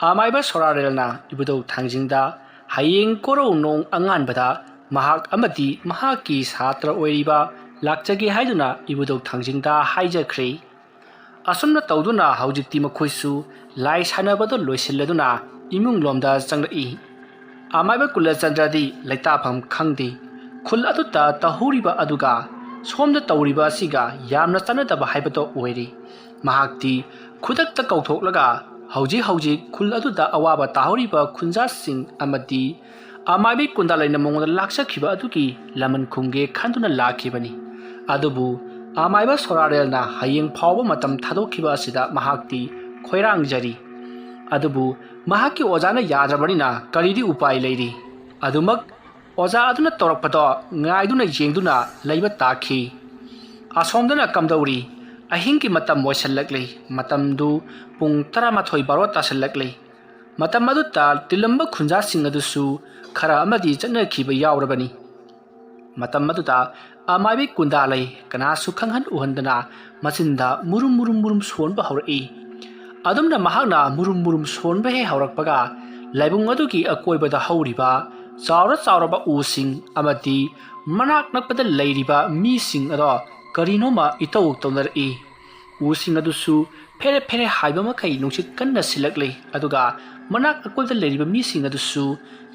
ꯑꯃꯥꯏꯕ ꯁꯣꯔꯥꯔꯦꯜꯅ ꯏꯕꯨꯙꯧ ꯊꯥꯡꯖꯤꯡꯗ ꯍꯌꯦꯡ ꯀꯣꯔꯧ ꯅꯣꯡ ꯑꯉꯥꯟꯕꯗ ꯃꯍꯥꯛ ꯑꯃꯗꯤ ꯃꯍꯥꯛꯀꯤ ꯁꯥꯇ꯭ꯔ ꯑꯣꯏꯔꯤꯕ ꯂꯥꯛꯆꯒꯦ ꯍꯥꯏꯗꯨꯅ ꯏꯕꯨꯙꯧ ꯊꯥꯡꯖꯤꯡꯗ ꯍꯥꯏꯖꯈ꯭ꯔꯦ꯫ ꯑꯁꯨꯝꯅ ꯇꯧꯗꯨꯅ ꯍꯧꯖꯤꯛꯇꯤ ꯃꯈꯣꯏꯁꯨ ꯂꯥꯏ ꯁꯥꯟꯅꯕꯗꯨ ꯂꯣꯏꯁꯤꯜꯂꯗꯨꯅ ꯏꯃꯨꯡꯂꯣꯝꯗ ꯆꯪꯂꯛꯏ꯫ ꯑꯃꯥꯏꯕ ꯀꯨꯂꯆꯟꯗ꯭ꯔꯗꯤ ꯂꯩꯇꯥꯐꯝ ꯈꯪꯗꯦ꯫ ꯈꯨꯜ ꯑꯗꯨꯗ ꯇꯧꯍꯧꯔꯤꯕ ꯑꯗꯨꯒ ꯁꯣꯝꯗ ꯇꯧꯔꯤꯕ ꯑꯁꯤꯒ ꯌꯥꯝꯅ ꯆꯥꯟꯅꯗꯕ ꯍꯥꯏꯕꯗꯣ ꯑꯣꯏꯔꯦ꯫ ꯃꯍꯥꯛꯇꯤ ꯈꯨꯗꯛꯇ ꯀꯧꯊꯣꯛꯂꯒ ꯍꯧꯖꯤꯛ ꯍꯧꯖꯤꯛ ꯈꯨꯜ ꯑꯗꯨꯗ ꯑꯋꯥꯕ ꯇꯥꯍꯧꯔꯤꯕ ꯈꯨꯟꯖꯥꯁꯤꯡ ꯑꯃꯗꯤ ꯑꯃꯥꯏꯕꯤ ꯀꯨꯟꯗꯥꯂꯩꯅ ꯃꯉꯣꯟꯗ ꯂꯥꯛꯆꯈꯤꯕ ꯑꯗꯨꯒꯤ ꯂꯃꯟ ꯈꯨꯝꯒꯦ ꯈꯟꯗꯨꯅ ꯂꯥꯛꯈꯤꯕꯅꯤ꯫ ꯑꯗꯨꯕꯨ ꯑꯃꯥꯏꯕ ꯁꯣꯔꯥꯔꯦꯜꯅ ꯍꯌꯦꯡ ꯐꯥꯎꯕ ꯃꯇꯝ ꯊꯥꯗꯣꯛꯈꯤꯕ ꯑꯁꯤꯗ ꯃꯍꯥꯛꯇꯤ ꯈꯣꯏꯔꯥꯡꯖꯔꯤ꯫ ꯑꯗꯨꯕꯨ ꯃꯍꯥꯛꯀꯤ ꯑꯣꯖꯥꯅ ꯌꯥꯗ꯭ꯔꯕꯅꯤꯅ ꯀꯔꯤꯗꯤ ꯎꯄꯥꯏ ꯂꯩꯔꯤ? ꯑꯗꯨꯃꯛ ꯑꯣꯖꯥ ꯑꯗꯨꯅ ꯇꯧꯔꯛꯄꯗꯣ ꯉꯥꯏꯗꯨꯅ ꯌꯦꯡꯗꯨꯅ ꯂꯩꯕ ꯇꯥꯈꯤ꯫ ꯑꯁꯣꯝꯗꯅ ꯀꯝꯗꯧꯔꯤ? ꯑꯍꯤꯡꯒꯤ ꯃꯇꯝ ꯑꯣꯏꯁꯤꯜꯂꯛꯂꯤ꯫ ꯃꯇꯝꯗꯨ ꯄꯨꯡ ꯇꯔꯥꯃꯥꯊꯣꯏ ꯕꯥꯔꯣ ꯇꯥꯁꯤꯜꯂꯛꯂꯤ꯫ ꯃꯇꯝ ꯑꯗꯨꯗ ꯇꯤꯜꯂꯝꯕ ꯈꯨꯟꯖꯥꯁꯤꯡ ꯑꯗꯨꯁꯨ ꯈꯔ ꯑꯃꯗꯤ ꯆꯠꯅꯈꯤꯕ ꯌꯥꯎꯔꯕꯅꯤ꯫ ꯃꯇꯝ ꯑꯗꯨꯗ ꯑꯃꯥꯏꯕꯤ ꯀꯨꯟꯗꯥꯂꯩ ꯀꯅꯥꯁꯨ ꯈꯪꯍꯟ ꯎꯍꯟꯗꯅ ꯃꯆꯤꯟꯗ ꯃꯨꯔꯨꯝ ꯃꯨꯔꯨꯝ ꯃꯨꯔꯨꯝ ꯁꯣꯟꯕ ꯍꯧꯔꯛꯏ꯫ ꯑꯗꯨꯝꯅ ꯃꯍꯥꯛꯅ ꯃꯨꯔꯨꯝ ꯃꯨꯔꯨꯝ ꯁꯣꯟꯕ ꯍꯦꯛ ꯍꯧꯔꯛꯄꯒ ꯂꯥꯏꯕꯨꯡ ꯑꯗꯨꯒꯤ ꯑꯀꯣꯏꯕꯗ ꯍꯧꯔꯤꯕ ꯆꯥꯎꯔ ꯆꯥꯎꯔꯕ ꯎꯁꯤꯡ ꯑꯃꯗꯤ ꯃꯅꯥꯛ ꯅꯛꯄꯗ ꯂꯩꯔꯤꯕ ꯃꯤꯁꯤꯡ ꯑꯗꯣ ꯀꯔꯤꯅꯣꯃ ꯏꯇꯧ ꯇꯧꯅꯔꯛꯏ꯫ ꯎꯁꯤꯡ ꯑꯗꯨꯁꯨ ꯐꯦꯔꯦ ꯐꯦꯔꯦ ꯍꯥꯏꯕ ꯃꯈꯩ ꯅꯨꯡꯁꯤꯠ ꯀꯟꯅ ꯁꯤꯜꯂꯛꯂꯤ꯫ ꯑꯗꯨꯒ ꯃꯅꯥꯛ ꯑꯀꯣꯏꯗ ꯂꯩꯔꯤꯕ ꯃꯤꯁꯤꯡ ꯑꯗꯨꯁꯨ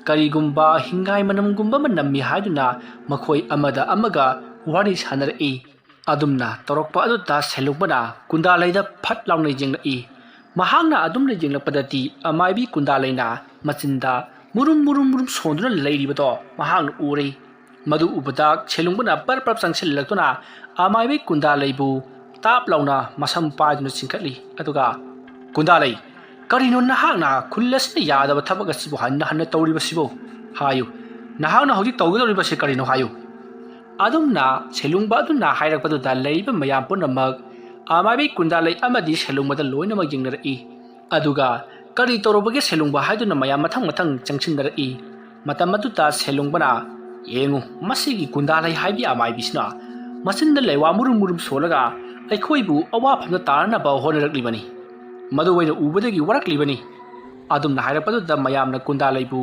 ꯀꯔꯤꯒꯨꯝꯕ ꯍꯤꯡꯒꯥꯏ ꯃꯅꯝꯒꯨꯝꯕ ꯑꯃ ꯅꯝꯃꯤ ꯍꯥꯏꯗꯨꯅ ꯃꯈꯣꯏ ꯑꯃꯗ ꯑꯃꯒ ꯋꯥꯔꯤ ꯁꯥꯟꯅꯔꯛꯏ꯫ ꯑꯗꯨꯝꯅ ꯇꯧꯔꯛꯄ ꯑꯗꯨꯗ ꯁꯦꯂꯨꯡꯕꯅ ꯀꯨꯟꯗꯥꯂꯩꯗ ꯐꯠ ꯂꯥꯎꯅ ꯌꯦꯡꯂꯛꯏ꯫ ꯃꯍꯥꯛꯅ ꯑꯗꯨꯝꯅ ꯌꯦꯡꯂꯛꯄꯗꯗꯤ ꯑꯃꯥꯏꯕꯤ ꯀꯨꯟꯗꯥꯂꯩꯅ ꯃꯆꯤꯟꯗ ꯃꯨꯔꯨꯝ ꯃꯨꯔꯨꯝ ꯃꯨꯔꯨꯝ ꯁꯣꯟꯗꯨꯅ ꯂꯩꯔꯤꯕꯗꯣ ꯃꯍꯥꯛꯅ ꯎꯔꯦ꯫ ꯃꯗꯨ ꯎꯕꯗ ꯁꯦꯂꯨꯡꯕꯅ ꯄꯔꯞ ꯄꯔꯞ ꯆꯪꯁꯤꯜꯂꯛꯇꯨꯅ ꯑꯃꯥꯏꯕꯤ ꯀꯨꯟꯗꯥꯂꯩꯕꯨ ꯇꯥꯞ ꯂꯥꯎꯅ ꯃꯁꯝ ꯄꯥꯏꯗꯨꯅ ꯆꯤꯡꯈꯠꯂꯤ꯫ ꯑꯗꯨꯒ, "ꯀꯨꯟꯗꯥꯂꯩ, ꯀꯔꯤꯅꯣ ꯅꯍꯥꯛꯅ ꯈꯨꯜ ꯑꯁꯤꯗ ꯌꯥꯗꯕ ꯊꯕꯛ ꯑꯁꯤꯕꯨ ꯍꯟꯅ ꯍꯟꯅ ꯇꯧꯔꯤꯕꯁꯤꯕꯨ? ꯍꯥꯏꯌꯨ, ꯅꯍꯥꯛꯅ ꯍꯧꯖꯤꯛ ꯇꯧꯒꯗꯧꯔꯤꯕꯁꯤ ꯀꯔꯤꯅꯣ ꯍꯥꯏꯌꯨ?" ꯑꯗꯨꯝꯅ ꯁꯦꯂꯨꯡꯕ ꯑꯗꯨꯅ ꯍꯥꯏꯔꯛꯄꯗꯨꯗ ꯂꯩꯔꯤꯕ ꯃꯌꯥꯝ ꯄꯨꯝꯅꯃꯛ ꯑꯃꯥꯏꯕꯤ ꯀꯨꯟꯗꯥꯂꯩ ꯑꯃꯗꯤ ꯁꯦꯂꯨꯡꯕꯗ ꯂꯣꯏꯅꯃꯛ ꯌꯦꯡꯅꯔꯛꯏ꯫ ꯑꯗꯨꯒ, "ꯀꯔꯤ ꯇꯧꯔꯨꯕꯒꯦ ꯁꯦꯂꯨꯡꯕ?" ꯍꯥꯏꯗꯨꯅ ꯃꯌꯥꯝ ꯃꯊꯪ ꯃꯊꯪ ꯆꯪꯁꯤꯟꯅꯔꯛꯏ꯫ ꯃꯇꯝ ꯑꯗꯨꯗ ꯁꯦꯂꯨꯡꯕꯅ, "ꯌꯦꯡꯉꯨ, ꯃꯁꯤꯒꯤ ꯀꯨꯟꯗꯥꯂꯩ ꯍꯥꯏꯕꯤ ꯑꯃꯥꯏꯕꯤꯁꯤꯅ ꯃꯆꯤꯟꯗ ꯂꯩꯋꯥ ꯃꯨꯔꯨꯝ ꯃꯨꯔꯨꯝ ꯁꯣꯜꯂꯒ ꯑꯩꯈꯣꯏꯕꯨ ꯑꯋꯥꯐꯝꯗ ꯇꯥꯅꯅꯕ ꯍꯣꯠꯅꯔꯛꯂꯤꯕꯅꯤ꯫ ꯃꯗꯨ ꯑꯩꯅ ꯎꯕꯗꯒꯤ ꯋꯥꯔꯛꯂꯤꯕꯅꯤ꯫" ꯑꯗꯨꯝꯅ ꯍꯥꯏꯔꯛꯄꯗꯨꯗ ꯃꯌꯥꯝꯅ ꯀꯨꯟꯗꯥꯂꯩꯕꯨ,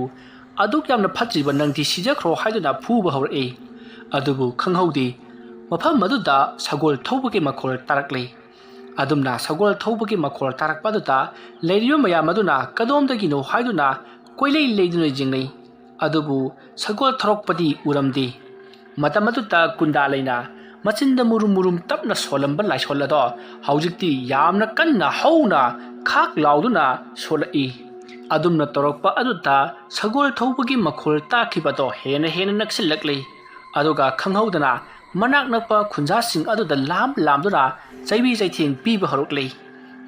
"ꯑꯗꯨꯛ ꯌꯥꯝꯅ ꯐꯠꯇ꯭ꯔꯤꯕ ꯅꯪꯗꯤ ꯁꯤꯖꯈ꯭ꯔꯣ" ꯍꯥꯏꯗꯨꯅ ꯐꯨꯕ ꯍꯧꯔꯛꯏ꯫ ꯑꯗꯨꯕꯨ ꯈꯪꯍꯧꯗꯦ, ꯃꯐꯝ ꯑꯗꯨꯗ ꯁꯒꯣꯜ ꯊꯧꯕꯒꯤ ꯃꯈꯣꯜ ꯇꯥꯔꯛꯂꯦ꯫ ꯑꯗꯨꯝꯅ ꯁꯒꯣꯜ ꯊꯧꯕꯒꯤ ꯃꯈꯣꯜ ꯇꯥꯔꯛꯄ ꯑꯗꯨꯗ ꯂꯩꯔꯤꯕ ꯃꯌꯥꯝ ꯑꯗꯨꯅ ꯀꯗꯣꯝꯗꯒꯤꯅꯣ ꯍꯥꯏꯗꯨꯅ ꯀꯣꯏꯂꯩ ꯂꯩꯗꯨꯅ ꯌꯦꯡꯅꯩ꯫ ꯑꯗꯨꯕꯨ ꯁꯒꯣꯜ ꯊꯧꯔꯛꯄꯗꯤ ꯎꯔꯝꯗꯦ꯫ ꯃꯇꯝ ꯑꯗꯨꯗ ꯀꯨꯟꯗꯥꯂꯩꯅ ꯃꯆꯤꯟꯗ ꯃꯨꯔꯨꯝ ꯃꯨꯔꯨꯝ ꯇꯞꯅ ꯁꯣꯜꯂꯝꯕ ꯂꯥꯏꯁꯣꯜ ꯑꯗꯣ ꯍꯧꯖꯤꯛꯇꯤ ꯌꯥꯝꯅ ꯀꯟꯅ ꯍꯧꯅ ꯈꯥꯛ ꯂꯥꯎꯗꯨꯅ ꯁꯣꯜꯂꯛꯏ꯫ ꯑꯗꯨꯝꯅ ꯇꯧꯔꯛꯄ ꯑꯗꯨꯗ ꯁꯒꯣꯜ ꯊꯧꯕꯒꯤ ꯃꯈꯣꯜ ꯇꯥꯈꯤꯕꯗꯣ ꯍꯦꯟꯅ ꯍꯦꯟꯅ ꯅꯛꯁꯤꯜꯂꯛꯂꯤ꯫ ꯑꯗꯨꯒ ꯈꯪꯍꯧꯗꯅ ꯃꯅꯥꯛ ꯅꯛꯄ ꯈꯨꯟꯖꯥꯁꯤꯡ ꯑꯗꯨꯗ ꯂꯥꯝ ꯂꯥꯝꯗꯨꯅ ꯆꯩꯕꯤ ꯆꯩꯊꯦꯡ ꯄꯤꯕ ꯍꯧꯔꯛꯂꯤ꯫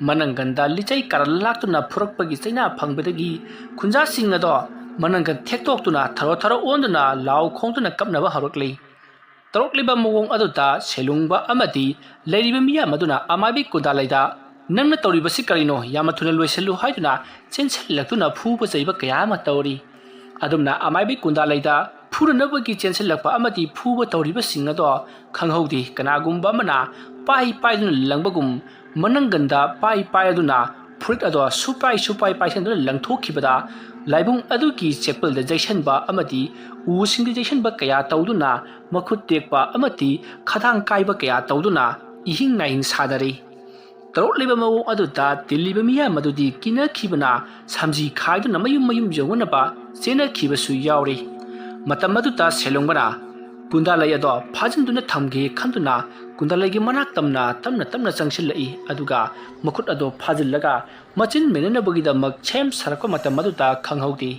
ꯃꯅꯪꯒꯟꯗ ꯂꯤꯆꯩ ꯀꯥꯔꯟ ꯂꯥꯛꯇꯨꯅ ꯐꯨꯔꯛꯄꯒꯤ ꯆꯩꯅꯥ ꯐꯪꯕꯗꯒꯤ ꯈꯨꯟꯖꯥꯁꯤꯡ ꯑꯗꯣ ꯃꯅꯪꯒꯟ ꯊꯦꯛꯇꯣꯛꯇꯨꯅ ꯊꯔꯣ ꯊꯔꯣ ꯑꯣꯟꯗꯨꯅ ꯂꯥꯎ ꯈꯣꯡꯗꯨꯅ ꯀꯞꯅꯕ ꯍꯧꯔꯛꯂꯤ꯫ ꯇꯧꯔꯛꯂꯤꯕ ꯃꯑꯣꯡ ꯑꯗꯨꯗ ꯁꯦꯂꯨꯡꯕ ꯑꯃꯗꯤ ꯂꯩꯔꯤꯕ ꯃꯤꯌꯥꯝ ꯑꯗꯨꯅ ꯑꯃꯥꯏꯕꯤ ꯀꯨꯟꯗꯥꯂꯩꯗ, "ꯅꯪꯅ ꯇꯧꯔꯤꯕꯁꯤ ꯀꯔꯤꯅꯣ? ꯌꯥꯝꯅ ꯊꯨꯅ ꯂꯣꯏꯁꯤꯜꯂꯨ" ꯍꯥꯏꯗꯨꯅ ꯆꯦꯟꯁꯤꯜꯂꯛꯇꯨꯅ ꯐꯨꯕ ꯆꯩꯕ ꯀꯌꯥ ꯑꯃ ꯇꯧꯔꯤ꯫ ꯑꯗꯨꯝꯅ ꯑꯃꯥꯏꯕꯤ ꯀꯨꯟꯗꯥꯂꯩꯗ ꯐꯨꯅꯅꯕꯒꯤ ꯆꯦꯟꯁꯤꯜꯂꯛꯄ ꯑꯃꯗꯤ ꯐꯨꯕ ꯇꯧꯔꯤꯕꯁꯤꯡ ꯑꯗꯣ ꯈꯪꯍꯧꯗꯦ, ꯀꯅꯥꯒꯨꯝꯕ ꯑꯃꯅ ꯄꯥꯏ ꯄꯥꯏꯗꯨꯅ ꯂꯪꯕꯒꯨꯝ ꯃꯅꯪꯒꯟꯗ ꯄꯥꯏ ꯄꯥꯏꯗꯨꯅ ꯐꯨꯔꯤꯠ ꯑꯗꯣ ꯁꯨꯄꯥꯏ ꯁꯨꯄꯥꯏ ꯄꯥꯏꯁꯤꯟꯗꯨꯅ ꯂꯪꯊꯣꯛꯈꯤꯕꯗ ꯂꯥꯏꯕꯨꯡ ꯑꯗꯨꯒꯤ ꯆꯦꯛꯄꯜꯗ ꯌꯩꯁꯟꯕ ꯑꯃꯗꯤ ꯎꯁꯤꯡꯗ ꯌꯩꯁꯟꯕ ꯀꯌꯥ ꯇꯧꯗꯨꯅ ꯃꯈꯨꯠ ꯇꯦꯛꯄ ꯑꯃꯗꯤ ꯈꯗꯥꯡ ꯀꯥꯏꯕ ꯀꯌꯥ ꯇꯧꯗꯨꯅ ꯏꯍꯤꯡ ꯅꯥꯍꯤꯡ ꯁꯥꯅꯔꯤ꯫ ꯇꯧꯔꯛꯂꯤꯕ ꯃꯑꯣꯡ ꯑꯗꯨꯗ ꯇꯤꯜꯂꯤꯕ ꯃꯤꯌꯥꯝ ꯑꯗꯨꯗꯤ ꯀꯤꯅꯈꯤꯕꯅ ꯁꯝꯖꯤ ꯈꯥꯏꯗꯨꯅ ꯃꯌꯨꯝ ꯃꯌꯨꯝ ꯌꯧꯅꯅꯕ ꯆꯦꯟꯅꯈꯤꯕꯁꯨ ꯌꯥꯎꯔꯤ꯫ ꯃꯇꯝ ꯑꯗꯨꯗ ꯁꯦꯂꯨꯡꯕꯅ ꯀꯨꯟꯗꯥꯂꯩ ꯑꯗꯣ ꯐꯥꯖꯤꯟꯗꯨꯅ ꯊꯝꯒꯦ ꯈꯟꯗꯨꯅ ꯀꯨꯟꯗꯥꯂꯩꯒꯤ ꯃꯅꯥꯛ ꯇꯝꯅ ꯇꯞꯅ ꯇꯞꯅ ꯆꯪꯁꯤꯜꯂꯛꯏ꯫ ꯑꯗꯨꯒ ꯃꯈꯨꯠ ꯑꯗꯣ ꯐꯥꯖꯤꯜꯂꯒ ꯃꯆꯤꯟ ꯃꯦꯅꯅꯕꯒꯤꯗꯃꯛ ꯁꯦꯝ ꯁꯥꯔꯛꯄ ꯃꯇꯝ ꯑꯗꯨꯗ ꯈꯪꯍꯧꯗꯦ꯫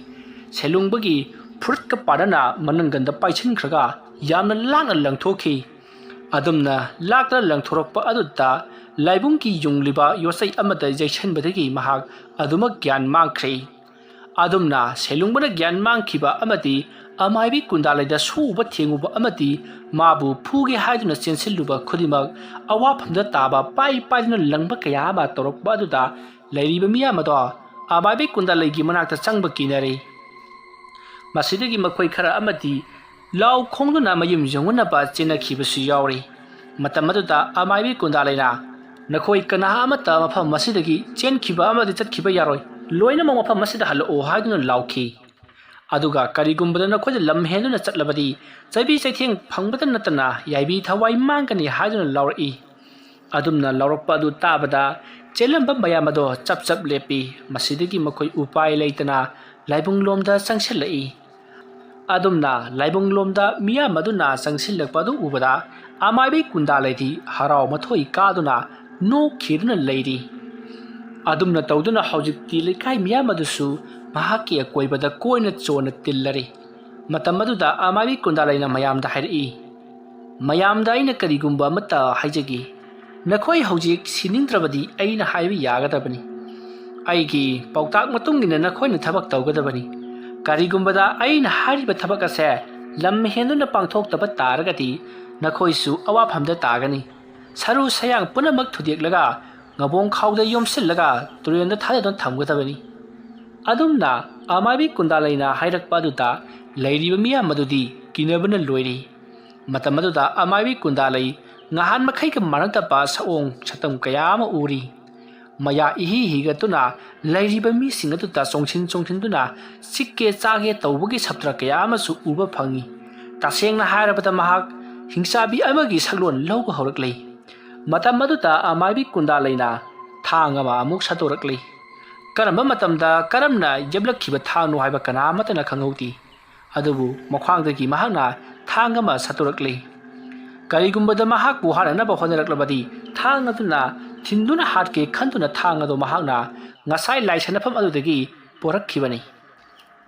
ꯁꯦꯂꯨꯡꯕꯒꯤ ꯐꯨꯔꯤꯠꯀ ꯄꯥꯗꯅ ꯃꯅꯪꯒꯟꯗ ꯄꯥꯏꯁꯤꯟꯈ꯭ꯔꯒ ꯌꯥꯝꯅ ꯂꯥꯡꯅ ꯂꯪꯊꯣꯛꯈꯤ꯫ ꯑꯗꯨꯝꯅ ꯂꯥꯛꯇꯅ ꯂꯪꯊꯣꯔꯛꯄ ꯑꯗꯨꯗ ꯂꯥꯏꯕꯨꯡꯒꯤ ꯌꯨꯡꯂꯤꯕ ꯌꯣꯠꯆꯩ ꯑꯃꯗ ꯌꯩꯁꯟꯕꯗꯒꯤ ꯃꯍꯥꯛ ꯑꯗꯨꯃꯛ ꯒ꯭ꯌꯥꯟ ꯃꯥꯡꯈ꯭ꯔꯦ꯫ ꯑꯗꯨꯝꯅ ꯁꯦꯂꯨꯡꯕꯅ ꯒ꯭ꯌꯥꯟ ꯃꯥꯡꯈꯤꯕ ꯑꯃꯗꯤ ꯑꯃꯥꯏꯕꯤ ꯀꯨꯟꯗꯥꯂꯩꯗ ꯁꯣꯛꯎꯕ ꯊꯦꯡꯉꯨꯕ ꯑꯃꯗꯤ ꯃꯥꯕꯨ ꯐꯨꯒꯦ ꯍꯥꯏꯗꯨꯅ ꯆꯦꯟꯁꯤꯜꯂꯨꯕ ꯈꯨꯗꯤꯡꯃꯛ ꯑꯋꯥꯐꯝꯗ ꯇꯥꯕ ꯄꯥꯏ ꯄꯥꯏꯗꯨꯅ ꯂꯪꯕ ꯀꯌꯥ ꯑꯃ ꯇꯧꯔꯛꯄ ꯑꯗꯨꯗ ꯂꯩꯔꯤꯕ ꯃꯤꯌꯥꯝ ꯑꯗꯣ ꯑꯃꯥꯏꯕꯤ ꯀꯨꯟꯗꯥꯂꯩꯒꯤ ꯃꯅꯥꯛꯇ ꯆꯪꯕ ꯀꯤꯅꯔꯦ꯫ ꯃꯁꯤꯗꯒꯤ ꯃꯈꯣꯏ ꯈꯔ ꯑꯃꯗꯤ ꯂꯥꯎ ꯈꯣꯡꯗꯨꯅ ꯃꯌꯨꯝ ꯌꯧꯅꯅꯕ ꯆꯦꯟꯅꯈꯤꯕꯁꯨ ꯌꯥꯎꯔꯤ꯫ ꯃꯇꯝ ꯑꯗꯨꯗ ꯑꯃꯥꯏꯕꯤ ꯀꯨꯟꯗꯥꯂꯩꯅ, "ꯅꯈꯣꯏ ꯀꯅꯥ ꯑꯃꯠꯇ ꯃꯐꯝ ꯑꯁꯤꯗꯒꯤ ꯆꯦꯟꯈꯤꯕ ꯑꯃꯗꯤ ꯆꯠꯈꯤꯕ ꯌꯥꯔꯣꯏ꯫ ꯂꯣꯏꯅꯃꯛ ꯃꯐꯝ ꯑꯁꯤꯗ ꯍꯜꯂꯛꯑꯣ" ꯍꯥꯏꯗꯨꯅ ꯂꯥꯎꯈꯤ꯫ ꯑꯗꯨꯒ ꯀꯔꯤꯒꯨꯝꯕꯗ ꯅꯈꯣꯏꯗ ꯂꯝ ꯍꯦꯟꯗꯨꯅ ꯆꯠꯂꯕꯗꯤ ꯆꯩꯕꯤ ꯆꯩꯊꯦꯡ ꯐꯪꯕꯇ ꯅꯠꯇꯅ ꯌꯥꯏꯕꯤ ꯊꯋꯥꯏ ꯃꯥꯡꯒꯅꯤ ꯍꯥꯏꯗꯨꯅ ꯂꯥꯎꯔꯛꯏ꯫ ꯑꯗꯨꯝꯅ ꯂꯥꯎꯔꯛꯄ ꯑꯗꯨ ꯇꯥꯕꯗ ꯆꯦꯜꯂꯝꯕ ꯃꯌꯥꯝ ꯑꯗꯣ ꯆꯞ ꯆꯞ ꯂꯦꯞꯄꯤ꯫ ꯃꯁꯤꯗꯒꯤ ꯃꯈꯣꯏ ꯎꯄꯥꯏ ꯂꯩꯇꯅ ꯂꯥꯏꯕꯨꯡꯂꯣꯝꯗ ꯆꯪꯁꯤꯜꯂꯛꯏ꯫ ꯑꯗꯨꯝꯅ ꯂꯥꯏꯕꯨꯡꯂꯣꯝꯗ ꯃꯤꯌꯥꯝ ꯑꯗꯨꯅ ꯆꯪꯁꯤꯜꯂꯛꯄ ꯑꯗꯨ ꯎꯕꯗ ꯑꯃꯥꯏꯕꯤ ꯀꯨꯟꯗꯥꯂꯩꯗꯤ ꯍꯔꯥꯎ ꯃꯊꯣꯏ ꯀꯥꯗꯨꯅ ꯅꯣꯛꯈꯤꯗꯨꯅ ꯂꯩꯔꯤ꯫ ꯑꯗꯨꯝꯅ ꯇꯧꯗꯨꯅ ꯍꯧꯖꯤꯛꯇꯤ ꯂꯩꯀꯥꯏ ꯃꯤꯌꯥꯝ ꯑꯗꯨꯁꯨ ꯃꯍꯥꯛꯀꯤ ꯑꯀꯣꯏꯕꯗ ꯀꯣꯏꯅ ꯆꯣꯟꯅ ꯇꯤꯜꯂꯔꯤ꯫ ꯃꯇꯝ ꯑꯗꯨꯗ ꯑꯃꯥꯏꯕꯤ ꯀꯨꯟꯗꯥꯂꯩꯅ ꯃꯌꯥꯝꯗ ꯍꯥꯏꯔꯛꯏ, "ꯃꯌꯥꯝꯗ ꯑꯩꯅ ꯀꯔꯤꯒꯨꯝꯕ ꯑꯃꯠꯇ ꯍꯥꯏꯖꯒꯦ꯫ ꯅꯈꯣꯏ ꯍꯧꯖꯤꯛ ꯁꯤꯅꯤꯡꯗ꯭ꯔꯕꯗꯤ ꯑꯩꯅ ꯍꯥꯏꯕ ꯌꯥꯒꯗꯕꯅꯤ꯫ ꯑꯩꯒꯤ ꯄꯥꯎꯇꯥꯛ ꯃꯇꯨꯡ ꯏꯟꯅ ꯅꯈꯣꯏꯅ ꯊꯕꯛ ꯇꯧꯒꯗꯕꯅꯤ꯫ ꯀꯔꯤꯒꯨꯝꯕꯗ ꯑꯩꯅ ꯍꯥꯏꯔꯤꯕ ꯊꯕꯛ ꯑꯁꯦ ꯂꯝ ꯍꯦꯟꯗꯨꯅ ꯄꯥꯡꯊꯣꯛꯇꯕ ꯇꯥꯔꯒꯗꯤ ꯅꯈꯣꯏꯁꯨ ꯑꯋꯥꯐꯝꯗ ꯇꯥꯒꯅꯤ꯫ ꯁꯔꯨ ꯁꯌꯥꯡ ꯄꯨꯝꯅꯃꯛ ꯊꯨꯗꯦꯛꯂꯒ ꯉꯕꯣꯡ ꯈꯥꯎꯗ ꯌꯣꯝꯁꯤꯜꯂꯒ ꯇꯨꯔꯦꯜꯗ ꯊꯥꯗꯗꯨꯅ ꯊꯝꯒꯗꯕꯅꯤ"꯫ ꯑꯗꯨꯝꯅ ꯑꯃꯥꯏꯕꯤ ꯀꯨꯟꯗꯥꯂꯩꯅ ꯍꯥꯏꯔꯛꯄ ꯑꯗꯨꯗ ꯂꯩꯔꯤꯕ ꯃꯤꯌꯥꯝ ꯑꯗꯨꯗꯤ ꯀꯤꯅꯕꯅ ꯂꯣꯏꯔꯤ꯫ ꯃꯇꯝ ꯑꯗꯨꯗ ꯑꯃꯥꯏꯕꯤ ꯀꯨꯟꯗꯥꯂꯩ ꯉꯍꯥꯟ ꯃꯈꯩꯒ ꯃꯥꯟꯅꯗꯕ ꯁꯑꯣꯡ ꯁꯛꯇꯝ ꯀꯌꯥ ꯑꯃ ꯎꯔꯤ꯫ ꯃꯌꯥ ꯏꯍꯤ ꯍꯤꯒꯠꯇꯨꯅ ꯂꯩꯔꯤꯕ ꯃꯤꯁꯤꯡ ꯑꯗꯨꯗ ꯆꯣꯡꯁꯤꯟ ꯆꯣꯡꯁꯤꯟꯗꯨꯅ ꯆꯤꯛꯀꯦ ꯆꯥꯒꯦ ꯇꯧꯕꯒꯤ ꯁꯞꯇ꯭ꯔ ꯀꯌꯥ ꯑꯃꯁꯨ ꯎꯕ ꯐꯪꯏ꯫ ꯇꯁꯦꯡꯅ ꯍꯥꯏꯔꯕꯗ ꯃꯍꯥꯛ ꯍꯤꯡꯆꯥꯕꯤ ꯑꯃꯒꯤ ꯁꯛꯂꯣꯟ ꯂꯧꯕ ꯍꯧꯔꯛꯂꯦ꯫ ꯃꯇꯝ ꯑꯗꯨꯗ ꯑꯃꯥꯏꯕꯤ ꯀꯨꯟꯗꯥ ꯂꯩꯅ ꯊꯥꯡ ꯑꯃ ꯑꯃꯨꯛ ꯁꯠꯇꯣꯔꯛꯂꯤ꯫ ꯀꯔꯝꯕ ꯃꯇꯝꯗ ꯀꯔꯝꯅ ꯌꯦꯞꯂꯛꯈꯤꯕ ꯊꯥꯡꯅꯣ ꯍꯥꯏꯕ ꯀꯅꯥ ꯑꯃꯠꯇꯅ ꯈꯪꯍꯧꯗꯦ꯫ ꯑꯗꯨꯕꯨ ꯃꯈ꯭ꯋꯥꯡꯗꯒꯤ ꯃꯍꯥꯛꯅ ꯊꯥꯡ ꯑꯃ ꯁꯠꯇꯣꯔꯛꯂꯤ꯫ ꯀꯔꯤꯒꯨꯝꯕꯗ ꯃꯍꯥꯛꯄꯨ ꯍꯥꯠꯅꯅꯕ ꯍꯣꯠꯅꯔꯛꯂꯕꯗꯤ ꯊꯥꯡ ꯑꯗꯨꯅ ꯊꯤꯟꯗꯨꯅ ꯍꯥꯠꯀꯦ ꯈꯟꯗꯨꯅ ꯊꯥꯡ ꯑꯗꯨ ꯃꯍꯥꯛꯅ ꯉꯁꯥꯏ ꯂꯥꯏꯁꯟꯅꯐꯝ ꯑꯗꯨꯗꯒꯤ ꯄꯣꯔꯛꯈꯤꯕꯅꯤ꯫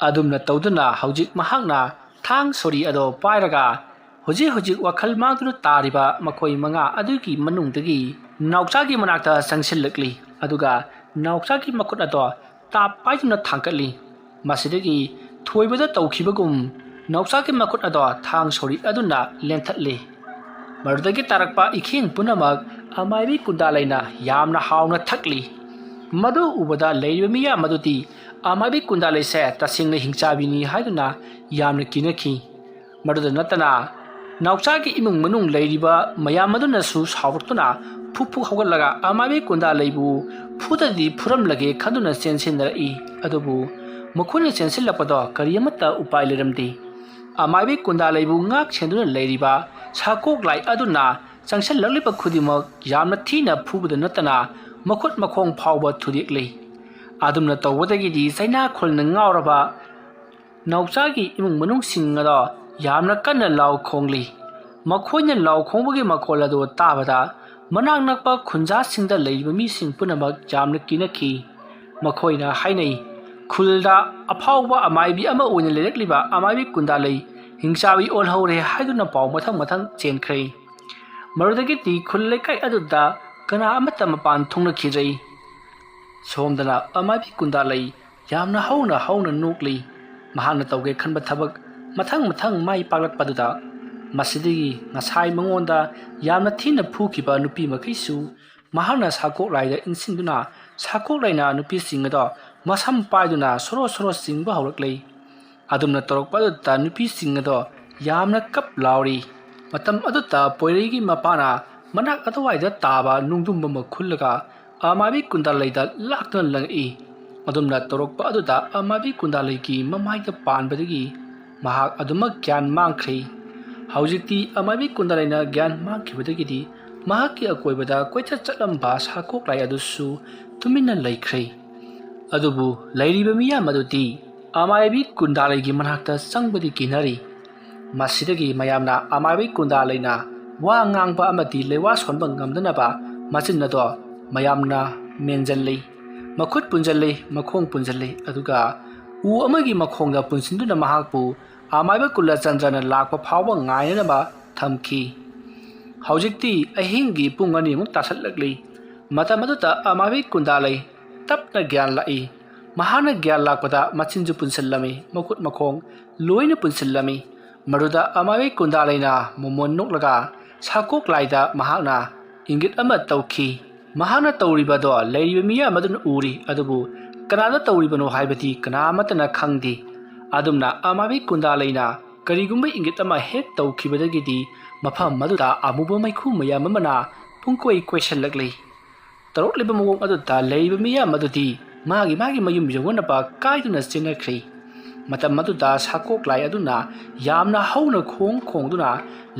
ꯑꯗꯨꯝꯅ ꯇꯧꯗꯨꯅ ꯍꯧꯖꯤꯛ ꯃꯍꯥꯛꯅ ꯊꯥꯡ ꯁꯣꯔꯤ ꯑꯗꯣ ꯄꯥꯏꯔꯒ ꯍꯧꯖꯤꯛ ꯍꯧꯖꯤꯛ ꯋꯥꯈꯜ ꯃꯥꯡꯗꯨꯅ ꯇꯥꯔꯤꯕ ꯃꯈꯣꯏ ꯃꯉꯥ ꯑꯗꯨꯒꯤ ꯃꯅꯨꯡꯗꯒꯤ ꯅꯥꯎꯆꯥꯒꯤ ꯃꯅꯥꯛꯇ ꯆꯪꯁꯤꯜꯂꯛꯂꯤ꯫ ꯑꯗꯨꯒ ꯅꯥꯎꯆꯥꯒꯤ ꯃꯈꯨꯠ ꯑꯗꯣ ꯇꯥꯞ ꯄꯥꯏꯗꯨꯅ ꯊꯥꯡꯒꯠꯂꯤ꯫ ꯃꯁꯤꯗꯒꯤ ꯊꯣꯏꯕꯗ ꯇꯧꯈꯤꯕꯒꯨꯝ ꯅꯥꯎꯆꯥꯒꯤ ꯃꯈꯨꯠ ꯑꯗꯣ ꯊꯥꯡ ꯁꯣꯔꯤ ꯑꯗꯨꯅ ꯂꯦꯟꯊꯠꯂꯤ꯫ ꯃꯗꯨꯗꯒꯤ ꯇꯥꯔꯛꯄ ꯏꯈꯦꯡ ꯄꯨꯝꯅꯃꯛ ꯑꯃꯥꯏꯕꯤ ꯀꯨꯟꯗꯥ ꯂꯩꯅ ꯌꯥꯝꯅ ꯍꯥꯎꯅ ꯊꯛꯂꯤ꯫ ꯃꯗꯨ ꯎꯕꯗ ꯂꯩꯔꯤꯕ ꯃꯤꯌꯥꯝ ꯑꯗꯨꯗꯤ ꯑꯃꯥꯏꯕꯤ ꯀꯨꯟꯗꯥ ꯂꯩꯁꯦ ꯇꯁꯦꯡꯅ ꯍꯤꯡꯆꯥꯕꯤꯅꯤ ꯍꯥꯏꯗꯨꯅ ꯌꯥꯝꯅ ꯀꯤꯅꯈꯤ꯫ ꯃꯗꯨꯗ ꯅꯠꯇꯅ ꯅꯥꯎꯆꯥꯒꯤ ꯏꯃꯨꯡ ꯃꯅꯨꯡ ꯂꯩꯔꯤꯕ ꯃꯌꯥꯝ ꯑꯗꯨꯅꯁꯨ ꯁꯥꯎꯔꯛꯇꯨꯅ ꯐꯨꯛ ꯐꯨꯛ ꯍꯧꯒꯠꯂꯒ ꯑꯃꯥꯏꯕꯤ ꯀꯨꯟꯗꯥ ꯂꯩꯕꯨ ꯐꯨꯗꯗꯤ ꯐꯨꯔꯝꯂꯒꯦ ꯈꯟꯗꯨꯅ ꯆꯦꯟꯁꯤꯟꯅꯔꯛꯏ꯫ ꯑꯗꯨꯕꯨ ꯃꯈꯣꯏꯅ ꯆꯦꯟꯁꯤꯜꯂꯛꯄꯗꯣ ꯀꯔꯤ ꯑꯃꯠꯇ ꯎꯄꯥꯏ ꯂꯩꯔꯝꯗꯦ꯫ ꯑꯃꯥꯏꯕꯤ ꯀꯨꯟꯗꯥ ꯂꯩꯕꯨ ꯉꯥꯛ ꯁꯦꯟꯗꯨꯅ ꯂꯩꯔꯤꯕ ꯁꯥꯀꯣꯛ ꯂꯥꯏ ꯑꯗꯨꯅ ꯆꯪꯁꯤꯜꯂꯛꯂꯤꯕ ꯈꯨꯗꯤꯡꯃꯛ ꯌꯥꯝꯅ ꯊꯤꯅ ꯐꯨꯕꯗ ꯅꯠꯇꯅ ꯃꯈꯨꯠ ꯃꯈꯣꯡ ꯐꯥꯎꯕ ꯊꯨꯗꯦꯛꯂꯤ꯫ ꯑꯗꯨꯝꯅ ꯇꯧꯕꯗꯒꯤꯗꯤ ꯆꯩꯅꯥ ꯈꯨꯜꯅ ꯉꯥꯎꯔꯕ ꯅꯥꯎꯆꯥꯒꯤ ꯏꯃꯨꯡ ꯃꯅꯨꯡꯁꯤꯡ ꯑꯗꯣ ꯌꯥꯝꯅ ꯀꯟꯅ ꯂꯥꯎ ꯈꯣꯡꯂꯤ꯫ ꯃꯈꯣꯏꯅ ꯂꯥꯎ ꯈꯣꯡꯕꯒꯤ ꯃꯈꯣꯜ ꯑꯗꯨ ꯇꯥꯕꯗ ꯃꯅꯥꯛ ꯅꯛꯄ ꯈꯨꯟꯖꯥꯁꯤꯡꯗ ꯂꯩꯔꯤꯕ ꯃꯤꯁꯤꯡ ꯄꯨꯝꯅꯃꯛ ꯌꯥꯝꯅ ꯀꯤꯅꯈꯤ꯫ ꯃꯈꯣꯏꯅ ꯍꯥꯏꯅꯩ, "ꯈꯨꯜꯗ ꯑꯐꯥꯎꯕ ꯑꯃꯥꯏꯕꯤ ꯑꯃ ꯑꯣꯏꯅ ꯂꯩꯔꯛꯂꯤꯕ ꯑꯃꯥꯏꯕꯤ ꯀꯨꯟꯗꯥꯂꯩ ꯍꯤꯡꯆꯥꯕꯤ ꯑꯣꯜꯍꯧꯔꯦ" ꯍꯥꯏꯗꯨꯅ ꯄꯥꯎ ꯃꯊꯪ ꯃꯊꯪ ꯆꯦꯟꯈ꯭ꯔꯦ꯫ ꯃꯗꯨꯗꯒꯤꯗꯤ ꯈꯨꯜ ꯂꯩꯀꯥꯏ ꯑꯗꯨꯗ ꯀꯅꯥ ꯑꯃꯠꯇ ꯃꯄꯥꯟ ꯊꯣꯛꯅꯈꯤꯗ꯭ꯔꯦ꯫ ꯁꯣꯝꯗꯅ ꯑꯃꯥꯏꯕꯤ ꯀꯨꯟꯗꯥꯂꯩ ꯌꯥꯝꯅ ꯍꯧꯅ ꯍꯧꯅ ꯅꯣꯛꯂꯤ꯫ ꯃꯍꯥꯛꯅ ꯇꯧꯒꯦ ꯈꯟꯕ ꯊꯕꯛ ꯃꯊꯪ ꯃꯊꯪ ꯃꯥꯏ ꯄꯥꯛꯂꯛꯄꯗꯨꯗ ꯃꯁꯤꯗꯒꯤ ꯉꯁꯥꯏ ꯃꯉꯣꯟꯗ ꯌꯥꯝꯅ ꯊꯤꯅ ꯐꯨꯈꯤꯕ ꯅꯨꯄꯤ ꯃꯈꯩꯁꯨ ꯃꯍꯥꯛꯅ ꯁꯥꯀꯣꯛ ꯂꯥꯏꯗ ꯏꯟꯁꯤꯟꯗꯨꯅ ꯁꯥꯀꯣꯛ ꯂꯥꯏꯅ ꯅꯨꯄꯤꯁꯤꯡ ꯑꯗꯣ ꯃꯁꯝ ꯄꯥꯏꯗꯨꯅ ꯁꯣꯔꯣ ꯁꯣꯔꯣ ꯆꯤꯡꯕ ꯍꯧꯔꯛꯂꯤ꯫ ꯑꯗꯨꯝꯅ ꯇꯧꯔꯛꯄ ꯑꯗꯨꯗ ꯅꯨꯄꯤꯁꯤꯡ ꯑꯗꯣ ꯌꯥꯝꯅ ꯀꯞ ꯂꯥꯎꯔꯤ꯫ ꯃꯇꯝ ꯑꯗꯨꯗ ꯄꯣꯏꯔꯩꯒꯤ ꯃꯄꯥꯅ ꯃꯅꯥꯛ ꯑꯗꯨꯋꯥꯏꯗ ꯇꯥꯕ ꯅꯨꯡꯗꯨꯝ ꯑꯃ ꯈꯨꯜꯂꯒ ꯑꯃꯥꯏꯕꯤ ꯀꯨꯟꯗꯥꯂꯩꯗ ꯂꯥꯛꯇꯨꯅ ꯂꯪꯉꯛꯏ꯫ ꯑꯗꯨꯝꯅ ꯇꯧꯔꯛꯄ ꯑꯗꯨꯗ ꯑꯃꯥꯏꯕꯤ ꯀꯨꯟꯗꯥꯂꯩꯒꯤ ꯃꯃꯥꯏꯗ ꯄꯥꯟꯕꯗꯒꯤ ꯃꯍꯥꯛ ꯑꯗꯨꯃꯛ ꯒ꯭ꯌꯥꯟ ꯃꯥꯡꯈ꯭ꯔꯦ꯫ ꯍꯧꯖꯤꯛꯇꯤ ꯑꯃꯥꯏꯕꯤ ꯀꯨꯟꯗꯥꯂꯩꯅ ꯒ꯭ꯌꯥꯟ ꯃꯥꯡꯈꯤꯕꯗꯒꯤꯗꯤ ꯃꯍꯥꯛꯀꯤ ꯑꯀꯣꯏꯕꯗ ꯀꯣꯏꯆꯠ ꯆꯠꯂꯝꯕ ꯁꯥꯀꯣꯛꯂꯥꯏ ꯑꯗꯨꯁꯨ ꯇꯨꯃꯤꯟꯅ ꯂꯩꯈ꯭ꯔꯦ꯫ ꯑꯗꯨꯕꯨ ꯂꯩꯔꯤꯕ ꯃꯤꯌꯥꯝ ꯑꯗꯨꯗꯤ ꯑꯃꯥꯏꯕꯤ ꯀꯨꯟꯗꯥꯂꯩꯒꯤ ꯃꯅꯥꯛꯇ ꯆꯪꯕꯗꯤ ꯀꯤꯅꯔꯤ꯫ ꯃꯁꯤꯗꯒꯤ ꯃꯌꯥꯝꯅ ꯑꯃꯥꯏꯕꯤ ꯀꯨꯟꯗꯥꯂꯩꯅ ꯋꯥ ꯉꯥꯡꯕ ꯑꯃꯗꯤ ꯂꯩꯋꯥ ꯁꯣꯟꯕ ꯉꯝꯗꯅꯕ ꯃꯆꯤꯟ ꯑꯗꯣ ꯃꯌꯥꯝꯅ ꯃꯦꯟꯖꯜꯂꯤ꯫ ꯃꯈꯨꯠ ꯄꯨꯟꯖꯜꯂꯤ, ꯃꯈꯣꯡ ꯄꯨꯟꯖꯜꯂꯤ, ꯑꯗꯨꯒ ꯎ ꯑꯃꯒꯤ ꯃꯈꯣꯡꯗ ꯄꯨꯟꯁꯤꯟꯗꯨꯅ ꯃꯍꯥꯛꯄꯨ ꯑꯃꯥꯏꯕ ꯀꯨꯂꯆꯟꯗ꯭ꯔꯅ ꯂꯥꯛꯄ ꯐꯥꯎꯕ ꯉꯥꯏꯅꯅꯕ ꯊꯝꯈꯤ꯫ ꯍꯧꯖꯤꯛꯇꯤ ꯑꯍꯤꯡꯒꯤ ꯄꯨꯡ ꯑꯅꯤꯃꯨꯛ ꯇꯥꯁꯜꯂꯛꯂꯤ꯫ ꯃꯇꯝ ꯑꯗꯨꯗ ꯑꯃꯥꯏꯕꯤ ꯀꯨꯟꯗꯥꯂꯩ ꯇꯞꯅ ꯒ꯭ꯌꯥꯟ ꯂꯥꯛꯏ꯫ ꯃꯍꯥꯛꯅ ꯒ꯭ꯌꯥꯟ ꯂꯥꯛꯄꯗ ꯃꯆꯤꯟꯁꯨ ꯄꯨꯟꯁꯤꯜꯂꯝꯃꯤ, ꯃꯈꯨꯠ ꯃꯈꯣꯡ ꯂꯣꯏꯅ ꯄꯨꯟꯁꯤꯜꯂꯝꯃꯤ꯫ ꯃꯗꯨꯗ ꯑꯃꯥꯏꯕꯤ ꯀꯨꯟꯗꯥꯂꯩꯅ ꯃꯣꯃꯣꯟ ꯅꯣꯛꯂꯒ ꯁꯥꯀꯣꯛꯂꯥꯏꯗ ꯃꯍꯥꯛꯅ ꯏꯪꯒꯤꯠ ꯑꯃ ꯇꯧꯈꯤ꯫ ꯃꯍꯥꯛꯅ ꯇꯧꯔꯤꯕꯗꯣ ꯂꯩꯔꯤꯕ ꯃꯤꯌꯥꯝ ꯑꯗꯨꯅ ꯎꯔꯤ, ꯑꯗꯨꯕꯨ ꯀꯅꯥꯗ ꯇꯧꯔꯤꯕꯅꯣ ꯍꯥꯏꯕꯗꯤ ꯀꯅꯥ ꯑꯃꯠꯇꯅ ꯈꯪꯗꯦ꯫ ꯑꯗꯨꯝꯅ ꯑꯃꯥꯏꯕꯤ ꯀꯨꯟꯗꯥꯂꯩꯅ ꯀꯔꯤꯒꯨꯝꯕ ꯏꯪꯒꯤꯠ ꯑꯃ ꯍꯦꯛ ꯇꯧꯈꯤꯕꯗꯒꯤꯗꯤ ꯃꯐꯝ ꯑꯗꯨꯗ ꯑꯃꯨꯕ ꯃꯩꯈꯨ ꯃꯌꯥꯝ ꯑꯃꯅ ꯄꯨꯡꯀꯣꯏ ꯀꯣꯏꯁꯤꯜꯂꯛꯂꯤ꯫ ꯇꯧꯔꯛꯂꯤꯕ ꯃꯑꯣꯡ ꯑꯗꯨꯗ ꯂꯩꯔꯤꯕ ꯃꯤꯌꯥꯝ ꯑꯗꯨꯗꯤ ꯃꯥꯒꯤ ꯃꯥꯒꯤ ꯃꯌꯨꯝ ꯌꯧꯅꯅꯕ ꯀꯥꯏꯗꯨꯅ ꯆꯦꯟꯅꯈ꯭ꯔꯤ꯫ ꯃꯇꯝ ꯑꯗꯨꯗ ꯁꯥꯀꯣꯛꯂꯥꯏ ꯑꯗꯨꯅ ꯌꯥꯝꯅ ꯍꯧꯅ ꯈꯣꯡ ꯈꯣꯡꯗꯨꯅ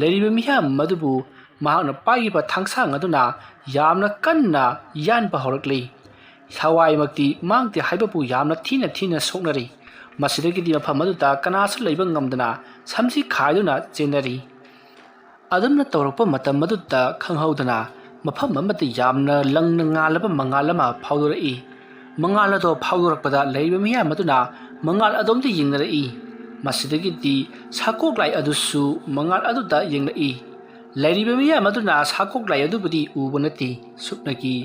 ꯂꯩꯔꯤꯕ ꯃꯤꯌꯥꯝ ꯑꯗꯨꯕꯨ ꯃꯍꯥꯛꯅ ꯄꯥꯏꯈꯤꯕ ꯊꯥꯡꯁꯥꯡ ꯑꯗꯨꯅ ꯌꯥꯝꯅ ꯀꯟꯅ ꯌꯥꯟꯕ ꯍꯧꯔꯛꯂꯤ꯫ ꯊꯋꯥꯏꯃꯛꯇꯤ ꯃꯥꯡꯗꯦ ꯍꯥꯏꯕꯕꯨ ꯌꯥꯝꯅ ꯊꯤꯅ ꯊꯤꯅ ꯁꯣꯛꯅꯔꯤ꯫ ꯃꯁꯤꯗꯒꯤꯗꯤ ꯃꯐꯝ ꯑꯗꯨꯗ ꯀꯅꯥꯁꯨ ꯂꯩꯕ ꯉꯝꯗꯅ ꯁꯝꯁꯤ ꯈꯥꯏꯗꯨꯅ ꯆꯦꯟꯅꯔꯤ꯫ ꯑꯗꯨꯝꯅ ꯇꯧꯔꯛꯄ ꯃꯇꯝ ꯑꯗꯨꯗ ꯈꯪꯍꯧꯗꯅ ꯃꯐꯝ ꯑꯃꯗ ꯌꯥꯝꯅ ꯂꯪꯅ ꯉꯥꯜꯂꯕ ꯃꯉꯥꯜ ꯑꯃ ꯐꯥꯎꯗꯣꯔꯛꯏ꯫ ꯃꯉꯥꯜ ꯑꯗꯣ ꯐꯥꯎꯗꯣꯔꯛꯄꯗ ꯂꯩꯔꯤꯕ ꯃꯤꯌꯥꯝ ꯑꯗꯨꯅ ꯃꯉꯥꯜ ꯑꯗꯣꯝꯗ ꯌꯦꯡꯅꯔꯛꯏ꯫ ꯃꯁꯤꯗꯒꯤꯗꯤ ꯁꯥꯀꯣꯛꯂꯥꯏ ꯑꯗꯨꯁꯨ ꯃꯉꯥꯜ ꯑꯗꯨꯗ ꯌꯦꯡꯂꯛꯏ꯫ ꯂꯩꯔꯤꯕ ꯃꯤꯌꯥꯝ ꯑꯗꯨꯅ ꯁꯥꯀꯣꯛꯂꯥꯏ ꯑꯗꯨꯕꯨꯗꯤ ꯎꯕ ꯅꯠꯇꯦ, ꯁꯨꯞꯅꯒꯤ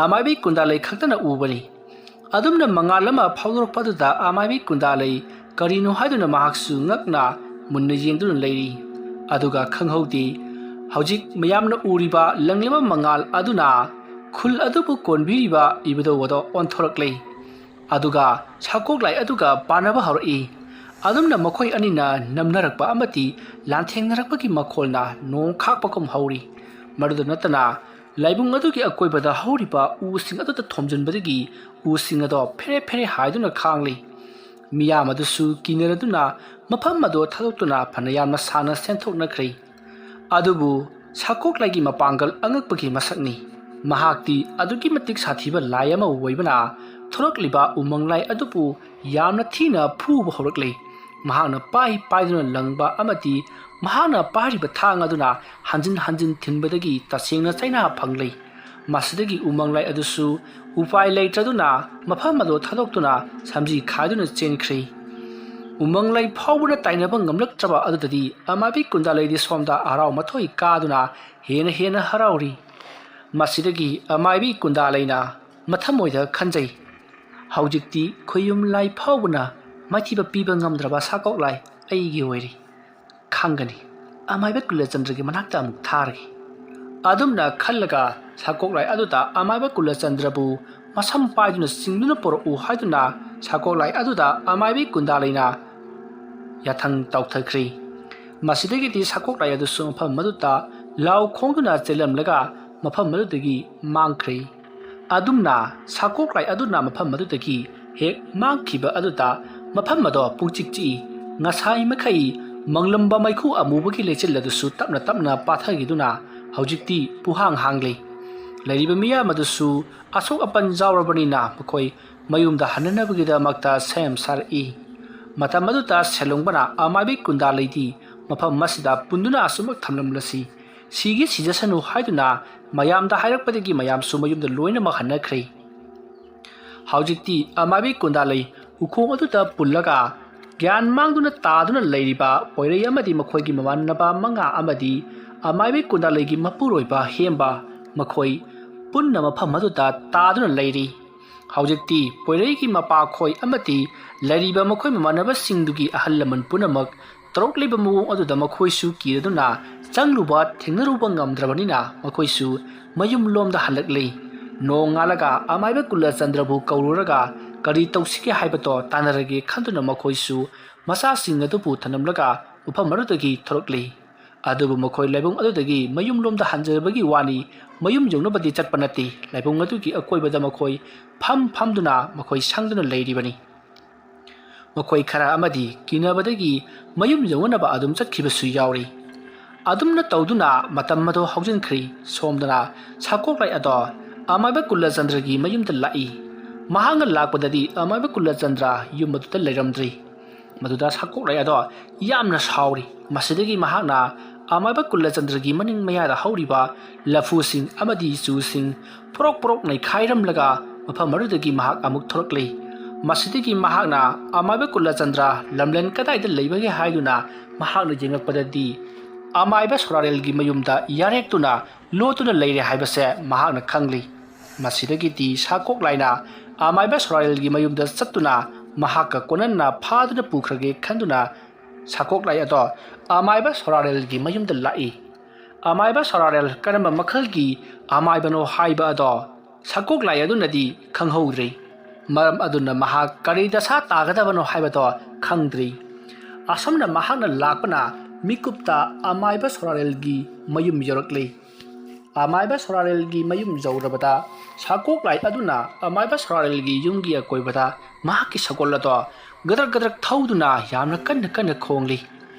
ꯑꯃꯥꯏꯕꯤ ꯀꯨꯟꯗꯥꯂꯩ ꯈꯛꯇꯅ ꯎꯕꯅꯤ꯫ ꯑꯗꯨꯝꯅ ꯃꯉꯥꯜ ꯑꯃ ꯐꯥꯎꯗꯣꯔꯛꯄ ꯑꯗꯨꯗ ꯑꯃꯥꯏꯕꯤ ꯀꯨꯟꯗꯥꯂꯩ ꯀꯔꯤꯅꯣ ꯍꯥꯏꯗꯨꯅ ꯃꯍꯥꯛꯁꯨ ꯉꯛꯅ ꯃꯨꯟꯅ ꯌꯦꯡꯗꯨꯅ ꯂꯩꯔꯤ꯫ ꯑꯗꯨꯒ ꯈꯪꯍꯧꯗꯦ, ꯍꯧꯖꯤꯛ ꯃꯌꯥꯝꯅ ꯎꯔꯤꯕ ꯂꯪꯂꯤꯕ ꯃꯉꯥꯜ ꯑꯗꯨꯅ ꯈꯨꯜ ꯑꯗꯨꯕꯨ ꯀꯣꯟꯕꯤꯔꯤꯕ ꯏꯕꯨꯙꯧ ꯑꯗꯣ ꯑꯣꯟꯊꯣꯔꯛꯂꯦ꯫ ꯑꯗꯨꯒ ꯁꯥꯀꯣꯛꯂꯥꯏ ꯑꯗꯨꯒ ꯄꯥꯟꯅꯕ ꯍꯧꯔꯛꯏ꯫ ꯑꯗꯨꯝꯅ ꯃꯈꯣꯏ ꯑꯅꯤꯅ ꯅꯝꯅꯔꯛꯄ ꯑꯃꯗꯤ ꯂꯥꯟꯊꯦꯡꯅꯔꯛꯄꯒꯤ ꯃꯈꯣꯜꯅ ꯅꯣꯡ ꯈꯥꯛꯄꯒꯨꯝ ꯍꯧꯔꯤ꯫ ꯃꯗꯨꯗ ꯅꯠꯇꯅ ꯂꯥꯏꯕꯨꯡ ꯑꯗꯨꯒꯤ ꯑꯀꯣꯏꯕꯗ ꯍꯧꯔꯤꯕ ꯎꯁꯤꯡ ꯑꯗꯨꯗ ꯊꯣꯝꯖꯤꯟꯕꯗꯒꯤ ꯎꯁꯤꯡ ꯑꯗꯣ ꯐꯦꯔꯦ ꯐꯦꯔꯦ ꯍꯥꯏꯗꯨꯅ ꯈꯥꯡꯂꯤ꯫ ꯃꯤꯌꯥꯝ ꯑꯗꯨꯁꯨ ꯀꯤꯅꯔꯗꯨꯅ ꯃꯐꯝ ꯑꯗꯨ ꯊꯥꯗꯣꯛꯇꯨꯅ ꯐꯅ ꯌꯥꯝꯅ ꯁꯥꯡꯅ ꯆꯦꯟꯊꯣꯛꯅꯈ꯭ꯔꯦ꯫ ꯑꯗꯨꯕꯨ ꯁꯥꯀꯣꯛꯂꯥꯏꯒꯤ ꯃꯄꯥꯡꯒꯜ ꯑꯉꯛꯄꯒꯤ ꯃꯁꯛꯅꯤ꯫ ꯃꯍꯥꯛꯇꯤ ꯑꯗꯨꯛꯀꯤ ꯃꯇꯤꯛ ꯁꯥꯊꯤꯕ ꯂꯥꯏ ꯑꯃ ꯑꯣꯏꯕꯅ, ꯊꯣꯔꯛꯂꯤꯕ ꯎꯃꯪ ꯂꯥꯏ ꯑꯗꯨꯕꯨ ꯌꯥꯝꯅ ꯊꯤꯅ ꯐꯨꯕ ꯍꯧꯔꯛꯂꯤ꯫ ꯃꯍꯥꯛꯅ ꯄꯥꯏ ꯄꯥꯏꯗꯨꯅ ꯂꯪꯕ ꯑꯃꯗꯤ ꯃꯍꯥꯛꯅ ꯄꯥꯏꯔꯤꯕ ꯊꯥꯡ ꯑꯗꯨꯅ ꯍꯟꯖꯤꯟ ꯍꯟꯖꯤꯟ ꯊꯤꯟꯕꯗꯒꯤ ꯇꯁꯦꯡꯅ ꯆꯩꯅꯥ ꯐꯪꯂꯦ꯫ ꯃꯁꯤꯗꯒꯤ ꯎꯃꯪ ꯂꯥꯏ ꯑꯗꯨꯁꯨ ꯎꯄꯥꯏ ꯂꯩꯇ꯭ꯔꯗꯨꯅ ꯃꯐꯝ ꯑꯗꯨ ꯊꯥꯗꯣꯛꯇꯨꯅ ꯁꯝꯖꯤ ꯈꯥꯏꯗꯨꯅ ꯆꯦꯟꯈ꯭ꯔꯦ꯫ ꯎꯃꯪ ꯂꯥꯏ ꯐꯥꯎꯕꯅ ꯇꯥꯏꯅꯕ ꯉꯝꯂꯛꯇ꯭ꯔꯕ ꯑꯗꯨꯗꯗꯤ ꯑꯃꯥꯏꯕꯤ ꯀꯨꯟꯗꯥꯂꯩꯗꯤ ꯁꯣꯝꯗ ꯍꯔꯥꯎ ꯃꯊꯣꯏ ꯀꯥꯗꯨꯅ ꯍꯦꯟꯅ ꯍꯦꯟꯅ ꯍꯔꯥꯎꯔꯤ꯫ ꯃꯁꯤꯗꯒꯤ ꯑꯃꯥꯏꯕꯤ ꯀꯨꯟꯗꯥꯂꯩꯅ ꯃꯊꯃꯣꯏꯗ ꯈꯟꯖꯩ, "ꯍꯧꯖꯤꯛꯇꯤ ꯈꯨꯌꯨꯝ ꯂꯥꯏ ꯐꯥꯎꯕꯅ ꯃꯥꯏꯊꯤꯕ ꯄꯤꯕ ꯉꯝꯗ꯭ꯔꯕ ꯁꯥꯀꯣꯛ ꯂꯥꯏ ꯑꯩꯒꯤ ꯑꯣꯏꯔꯦ꯫ ꯈꯪꯒꯅꯤ, ꯑꯃꯥꯏꯕ ꯀꯨꯂꯆꯟꯗ꯭ꯔꯒꯤ ꯃꯅꯥꯛꯇ ꯑꯃꯨꯛ ꯊꯥꯔꯒꯦ"꯫ ꯑꯗꯨꯝꯅ ꯈꯜꯂꯒ ꯁꯥꯀꯣꯛ ꯂꯥꯏ ꯑꯗꯨꯗ ꯑꯃꯥꯏꯕ ꯀꯨꯂꯆꯟꯗ꯭ꯔꯕꯨ ꯃꯁꯝ ꯄꯥꯏꯗꯨꯅ ꯆꯤꯡꯗꯨꯅ ꯄꯨꯔꯛꯎ ꯍꯥꯏꯗꯨꯅ ꯁꯥꯀꯣꯛ ꯂꯥꯏ ꯑꯗꯨꯗ ꯑꯃꯥꯏꯕꯤ ꯀꯨꯟꯗꯥꯂꯩꯅ ꯌꯥꯊꯪ ꯇꯧꯊꯈ꯭ꯔꯦ꯫ ꯃꯁꯤꯗꯒꯤꯗꯤ ꯁꯥꯀꯣꯛ ꯂꯥꯏ ꯑꯗꯨꯁꯨ ꯃꯐꯝ ꯑꯗꯨꯗ ꯂꯥꯎ ꯈꯣꯡꯗꯨꯅ ꯆꯦꯜꯂꯝꯂꯒ ꯃꯐꯝ ꯑꯗꯨꯗꯒꯤ ꯃꯥꯡꯈ꯭ꯔꯦ꯫ ꯑꯗꯨꯝꯅ ꯁꯥꯀꯣꯛ ꯂꯥꯏ ꯑꯗꯨꯅ ꯃꯐꯝ ꯑꯗꯨꯗꯒꯤ ꯍꯦꯛ ꯃꯥꯡꯈꯤꯕ ꯑꯗꯨꯗ ꯃꯐꯝ ꯑꯗꯣ ꯄꯨꯡꯆꯤꯛ ꯆꯤꯛꯏ꯫ ꯉꯁꯥꯏ ꯃꯈꯩ ꯃꯪꯂꯝꯕ ꯃꯩꯈꯨ ꯑꯃꯨꯕꯒꯤ ꯂꯩꯆꯤꯜ ꯑꯗꯨꯁꯨ ꯇꯞꯅ ꯇꯞꯅ ꯄꯥꯊꯈꯤꯗꯨꯅ ꯍꯧꯖꯤꯛꯇꯤ ꯄꯨꯍꯥꯡ ꯍꯥꯡꯂꯦ꯫ ꯂꯩꯔꯤꯕ ꯃꯤꯌꯥꯝ ꯑꯗꯨꯁꯨ ꯑꯁꯣꯛ ꯑꯄꯟ ꯌꯥꯎꯔꯕꯅꯤꯅ ꯃꯈꯣꯏ ꯃꯌꯨꯝꯗ ꯍꯟꯅꯅꯕꯒꯤꯗꯃꯛꯇ ꯁꯦꯝ ꯁꯥꯔꯛꯏ꯫ ꯃꯇꯝ ꯑꯗꯨꯗ ꯁꯦꯂꯣꯡꯕꯅ ꯑꯃꯥꯏꯕꯤ ꯀꯨꯟꯗꯥ ꯂꯩꯗꯤ ꯃꯐꯝ ꯑꯁꯤꯗ ꯄꯨꯟꯗꯨꯅ ꯑꯁꯨꯃꯛ ꯊꯝꯂꯝꯂꯁꯤ꯫ ꯁꯤꯒꯤ ꯁꯤꯖꯁꯅꯨ ꯍꯥꯏꯗꯨꯅ ꯃꯌꯥꯝꯗ ꯍꯥꯏꯔꯛꯄꯗꯒꯤ ꯃꯌꯥꯝꯁꯨ ꯃꯌꯨꯝꯗ ꯂꯣꯏꯅꯃꯛ ꯍꯟꯅꯈ꯭ꯔꯦ꯫ ꯍꯧꯖꯤꯛꯇꯤ ꯑꯃꯥꯏꯕꯤ ꯀꯨꯟꯗꯥ ꯂꯩ ꯎꯈꯣꯡ ꯑꯗꯨꯗ ꯄꯨꯜꯂꯒ ꯒ꯭ꯌꯥꯟ ꯃꯥꯡꯗꯨꯅ ꯇꯥꯗꯨꯅ ꯂꯩꯔꯤꯕ ꯄꯣꯏꯔꯩ ꯑꯃꯗꯤ ꯃꯈꯣꯏꯒꯤ ꯃꯃꯥꯟꯅꯕ ꯃꯉꯥ ꯑꯃꯗꯤ ꯑꯃꯥꯏꯕꯤ ꯀꯨꯟꯗꯥ ꯂꯩꯒꯤ ꯃꯄꯨꯔꯣꯏꯕ ꯍꯦꯝꯕ, ꯃꯈꯣꯏ ꯄꯨꯟꯅ ꯃꯐꯝ ꯑꯗꯨꯗ ꯇꯥꯗꯨꯅ ꯂꯩꯔꯤ꯫ ꯍꯧꯖꯤꯛꯇꯤ ꯄꯣꯏꯔꯩꯒꯤ ꯃꯄꯥꯈꯣꯏ ꯑꯃꯗꯤ ꯂꯩꯔꯤꯕ ꯃꯈꯣꯏ ꯃꯃꯥꯟꯅꯕꯁꯤꯡꯗꯨꯒꯤ ꯑꯍꯜ ꯂꯃꯟ ꯄꯨꯝꯅꯃꯛ ꯇꯧꯔꯛꯂꯤꯕ ꯃꯑꯣꯡ ꯑꯗꯨꯗ ꯃꯈꯣꯏꯁꯨ ꯀꯤꯔꯗꯨꯅ ꯆꯪꯂꯨꯕ ꯊꯦꯡꯅꯔꯨꯕ ꯉꯝꯗ꯭ꯔꯕꯅꯤꯅ ꯃꯈꯣꯏꯁꯨ ꯃꯌꯨꯝ ꯂꯣꯝꯗ ꯍꯜꯂꯛꯂꯤ꯫ ꯅꯣꯡꯉꯥꯜꯂꯒ ꯑꯃꯥꯏꯕ ꯀꯨꯂꯆꯟꯗ꯭ꯔꯕꯨ ꯀꯧꯔꯨꯔꯒ ꯀꯔꯤ ꯇꯧꯁꯤꯒꯦ ꯍꯥꯏꯕꯗꯣ ꯇꯥꯟꯅꯔꯒꯦ ꯈꯟꯗꯨꯅ ꯃꯈꯣꯏꯁꯨ ꯃꯆꯥꯁꯤꯡ ꯑꯗꯨꯕꯨ ꯊꯅꯝꯂꯒ ꯃꯐꯝ ꯑꯗꯨꯗꯒꯤ ꯊꯣꯔꯛꯂꯤ꯫ ꯑꯗꯨꯕꯨ ꯃꯈꯣꯏ ꯂꯥꯏꯕꯨꯡ ꯑꯗꯨꯗꯒꯤ ꯃꯌꯨꯝ ꯂꯣꯝꯗ ꯍꯟꯖꯕꯒꯤ ꯋꯥꯅꯤ, ꯃꯌꯨꯝ ꯌꯧꯅꯕꯗꯤ ꯆꯠꯄ ꯅꯠꯇꯦ꯫ ꯂꯥꯏꯕꯨꯡ ꯑꯗꯨꯒꯤ ꯑꯀꯣꯏꯕꯗ ꯃꯈꯣꯏ ꯐꯝ ꯐꯝꯗꯨꯅ ꯃꯈꯣꯏ ꯁꯪꯗꯨꯅ ꯂꯩꯔꯤꯕꯅꯤ꯫ ꯃꯈꯣꯏ ꯈꯔ ꯑꯃꯗꯤ ꯀꯤꯅꯕꯗꯒꯤ ꯃꯌꯨꯝ ꯌꯧꯅꯅꯕ ꯑꯗꯨꯝ ꯆꯠꯈꯤꯕꯁꯨ ꯌꯥꯎꯔꯤ꯫ ꯑꯗꯨꯝꯅ ꯇꯧꯗꯨꯅ ꯃꯇꯝ ꯑꯗꯨ ꯍꯧꯖꯤꯟꯈ꯭ꯔꯤ꯫ ꯁꯣꯝꯗꯅ ꯁꯥꯀꯣꯛꯂꯥꯏ ꯑꯗꯣ ꯑꯃꯥꯏꯕ ꯀꯨꯂꯆꯟꯗ꯭ꯔꯒꯤ ꯃꯌꯨꯝꯗ ꯂꯥꯛꯏ꯫ ꯃꯍꯥꯛꯅ ꯂꯥꯛꯄꯗꯗꯤ ꯑꯃꯥꯏꯕ ꯀꯨꯂꯆꯟꯗ꯭ꯔ ꯌꯨꯝ ꯑꯗꯨꯗ ꯂꯩꯔꯝꯗ꯭ꯔꯤ꯫ ꯃꯗꯨꯗ ꯁꯥꯀꯣꯛꯂꯥꯏ ꯑꯗꯣ ꯌꯥꯝꯅ ꯁꯥꯎꯔꯤ꯫ ꯃꯁꯤꯗꯒꯤ ꯃꯍꯥꯛꯅ ꯑꯃꯥꯏꯕ ꯀꯨꯂꯆꯟꯗ꯭ꯔꯒꯤ ꯃꯅꯤꯡ ꯃꯌꯥꯗ ꯍꯧꯔꯤꯕ ꯂꯐꯨꯁꯤꯡ ꯑꯃꯗꯤ ꯆꯨꯁꯤꯡ ꯄꯣꯔꯣꯛ ꯄꯣꯔꯣꯛ ꯅꯩꯈꯥꯏꯔꯝꯂꯒ ꯃꯐꯝ ꯑꯗꯨꯗꯒꯤ ꯃꯍꯥꯛ ꯑꯃꯨꯛ ꯊꯣꯔꯛꯂꯤ꯫ ꯃꯁꯤꯗꯒꯤ ꯃꯍꯥꯛꯅ ꯑꯃꯥꯏꯕ ꯀꯨꯂꯆꯟꯗ꯭ꯔ ꯂꯝꯂꯦꯟ ꯀꯗꯥꯏꯗ ꯂꯩꯕꯒꯦ ꯍꯥꯏꯗꯨꯅ ꯃꯍꯥꯛꯅ ꯌꯦꯡꯂꯛꯄꯗꯗꯤ ꯑꯃꯥꯏꯕ ꯁꯣꯔꯥꯔꯦꯜꯒꯤ ꯃꯌꯨꯝꯗ ꯌꯥꯔꯦꯛꯇꯨꯅ ꯂꯣꯠꯇꯨꯅ ꯂꯩꯔꯦ ꯍꯥꯏꯕꯁꯦ ꯃꯍꯥꯛꯅ ꯈꯪꯂꯤ꯫ ꯃꯁꯤꯗꯒꯤꯗꯤ ꯁꯥꯀꯣꯛꯂꯥꯏꯅ ꯑꯃꯥꯏꯕ ꯁꯣꯔꯥꯔꯦꯜꯒꯤ ꯃꯌꯨꯝꯗ ꯆꯠꯇꯨꯅ ꯃꯍꯥꯛꯀ ꯀꯣꯅꯟꯅ ꯐꯥꯗꯨꯅ ꯄꯨꯈ꯭ꯔꯒꯦ ꯈꯟꯗꯨꯅ ꯁꯥꯀꯣꯛꯂꯥꯏ ꯑꯗꯣ ꯑꯃꯥꯏꯕ ꯁꯣꯔꯥꯔꯦꯜꯒꯤ ꯃꯌꯨꯝꯗ ꯂꯥꯛꯏ꯫ ꯑꯃꯥꯏꯕ ꯁꯣꯔꯥꯔꯦꯜ ꯀꯔꯝꯕ ꯃꯈꯜꯒꯤ ꯑꯃꯥꯏꯕꯅꯣ ꯍꯥꯏꯕ ꯑꯗꯣ ꯁꯥꯀꯣꯛꯂꯥꯏ ꯑꯗꯨꯅꯗꯤ ꯈꯪꯍꯧꯗ꯭ꯔꯤ꯫ ꯃꯔꯝ ꯑꯗꯨꯅ ꯃꯍꯥꯛ ꯀꯔꯤ ꯗꯁꯥ ꯇꯥꯒꯗꯕꯅꯣ ꯍꯥꯏꯕꯗꯣ ꯈꯪꯗ꯭ꯔꯤ꯫ ꯑꯁꯨꯝꯅ ꯃꯍꯥꯛꯅ ꯂꯥꯛꯄꯅ ꯃꯤꯀꯨꯞꯇ ꯑꯃꯥꯏꯕ ꯁꯣꯔꯥꯔꯦꯜꯒꯤ ꯃꯌꯨꯝ ꯌꯧꯔꯛꯂꯤ꯫ ꯑꯃꯥꯏꯕ ꯁꯣꯔꯥꯔꯦꯜꯒꯤ ꯃꯌꯨꯝ ꯌꯧꯔꯕꯗ ꯁꯥꯀꯣꯛꯂꯥꯏ ꯑꯗꯨꯅ ꯑꯃꯥꯏꯕ ꯁꯣꯔꯥꯔꯦꯜꯒꯤ ꯌꯨꯝꯒꯤ ꯑꯀꯣꯏꯕꯗ ꯃꯍꯥꯛꯀꯤ ꯁꯒꯣꯜ ꯑꯗꯣ ꯒꯗ꯭ꯔꯛ ꯒꯗ꯭ꯔꯛ ꯊꯧꯗꯨꯅ ꯌꯥꯝꯅ ꯀꯟꯅ ꯀꯟꯅ ꯈꯣꯡꯂꯤ꯫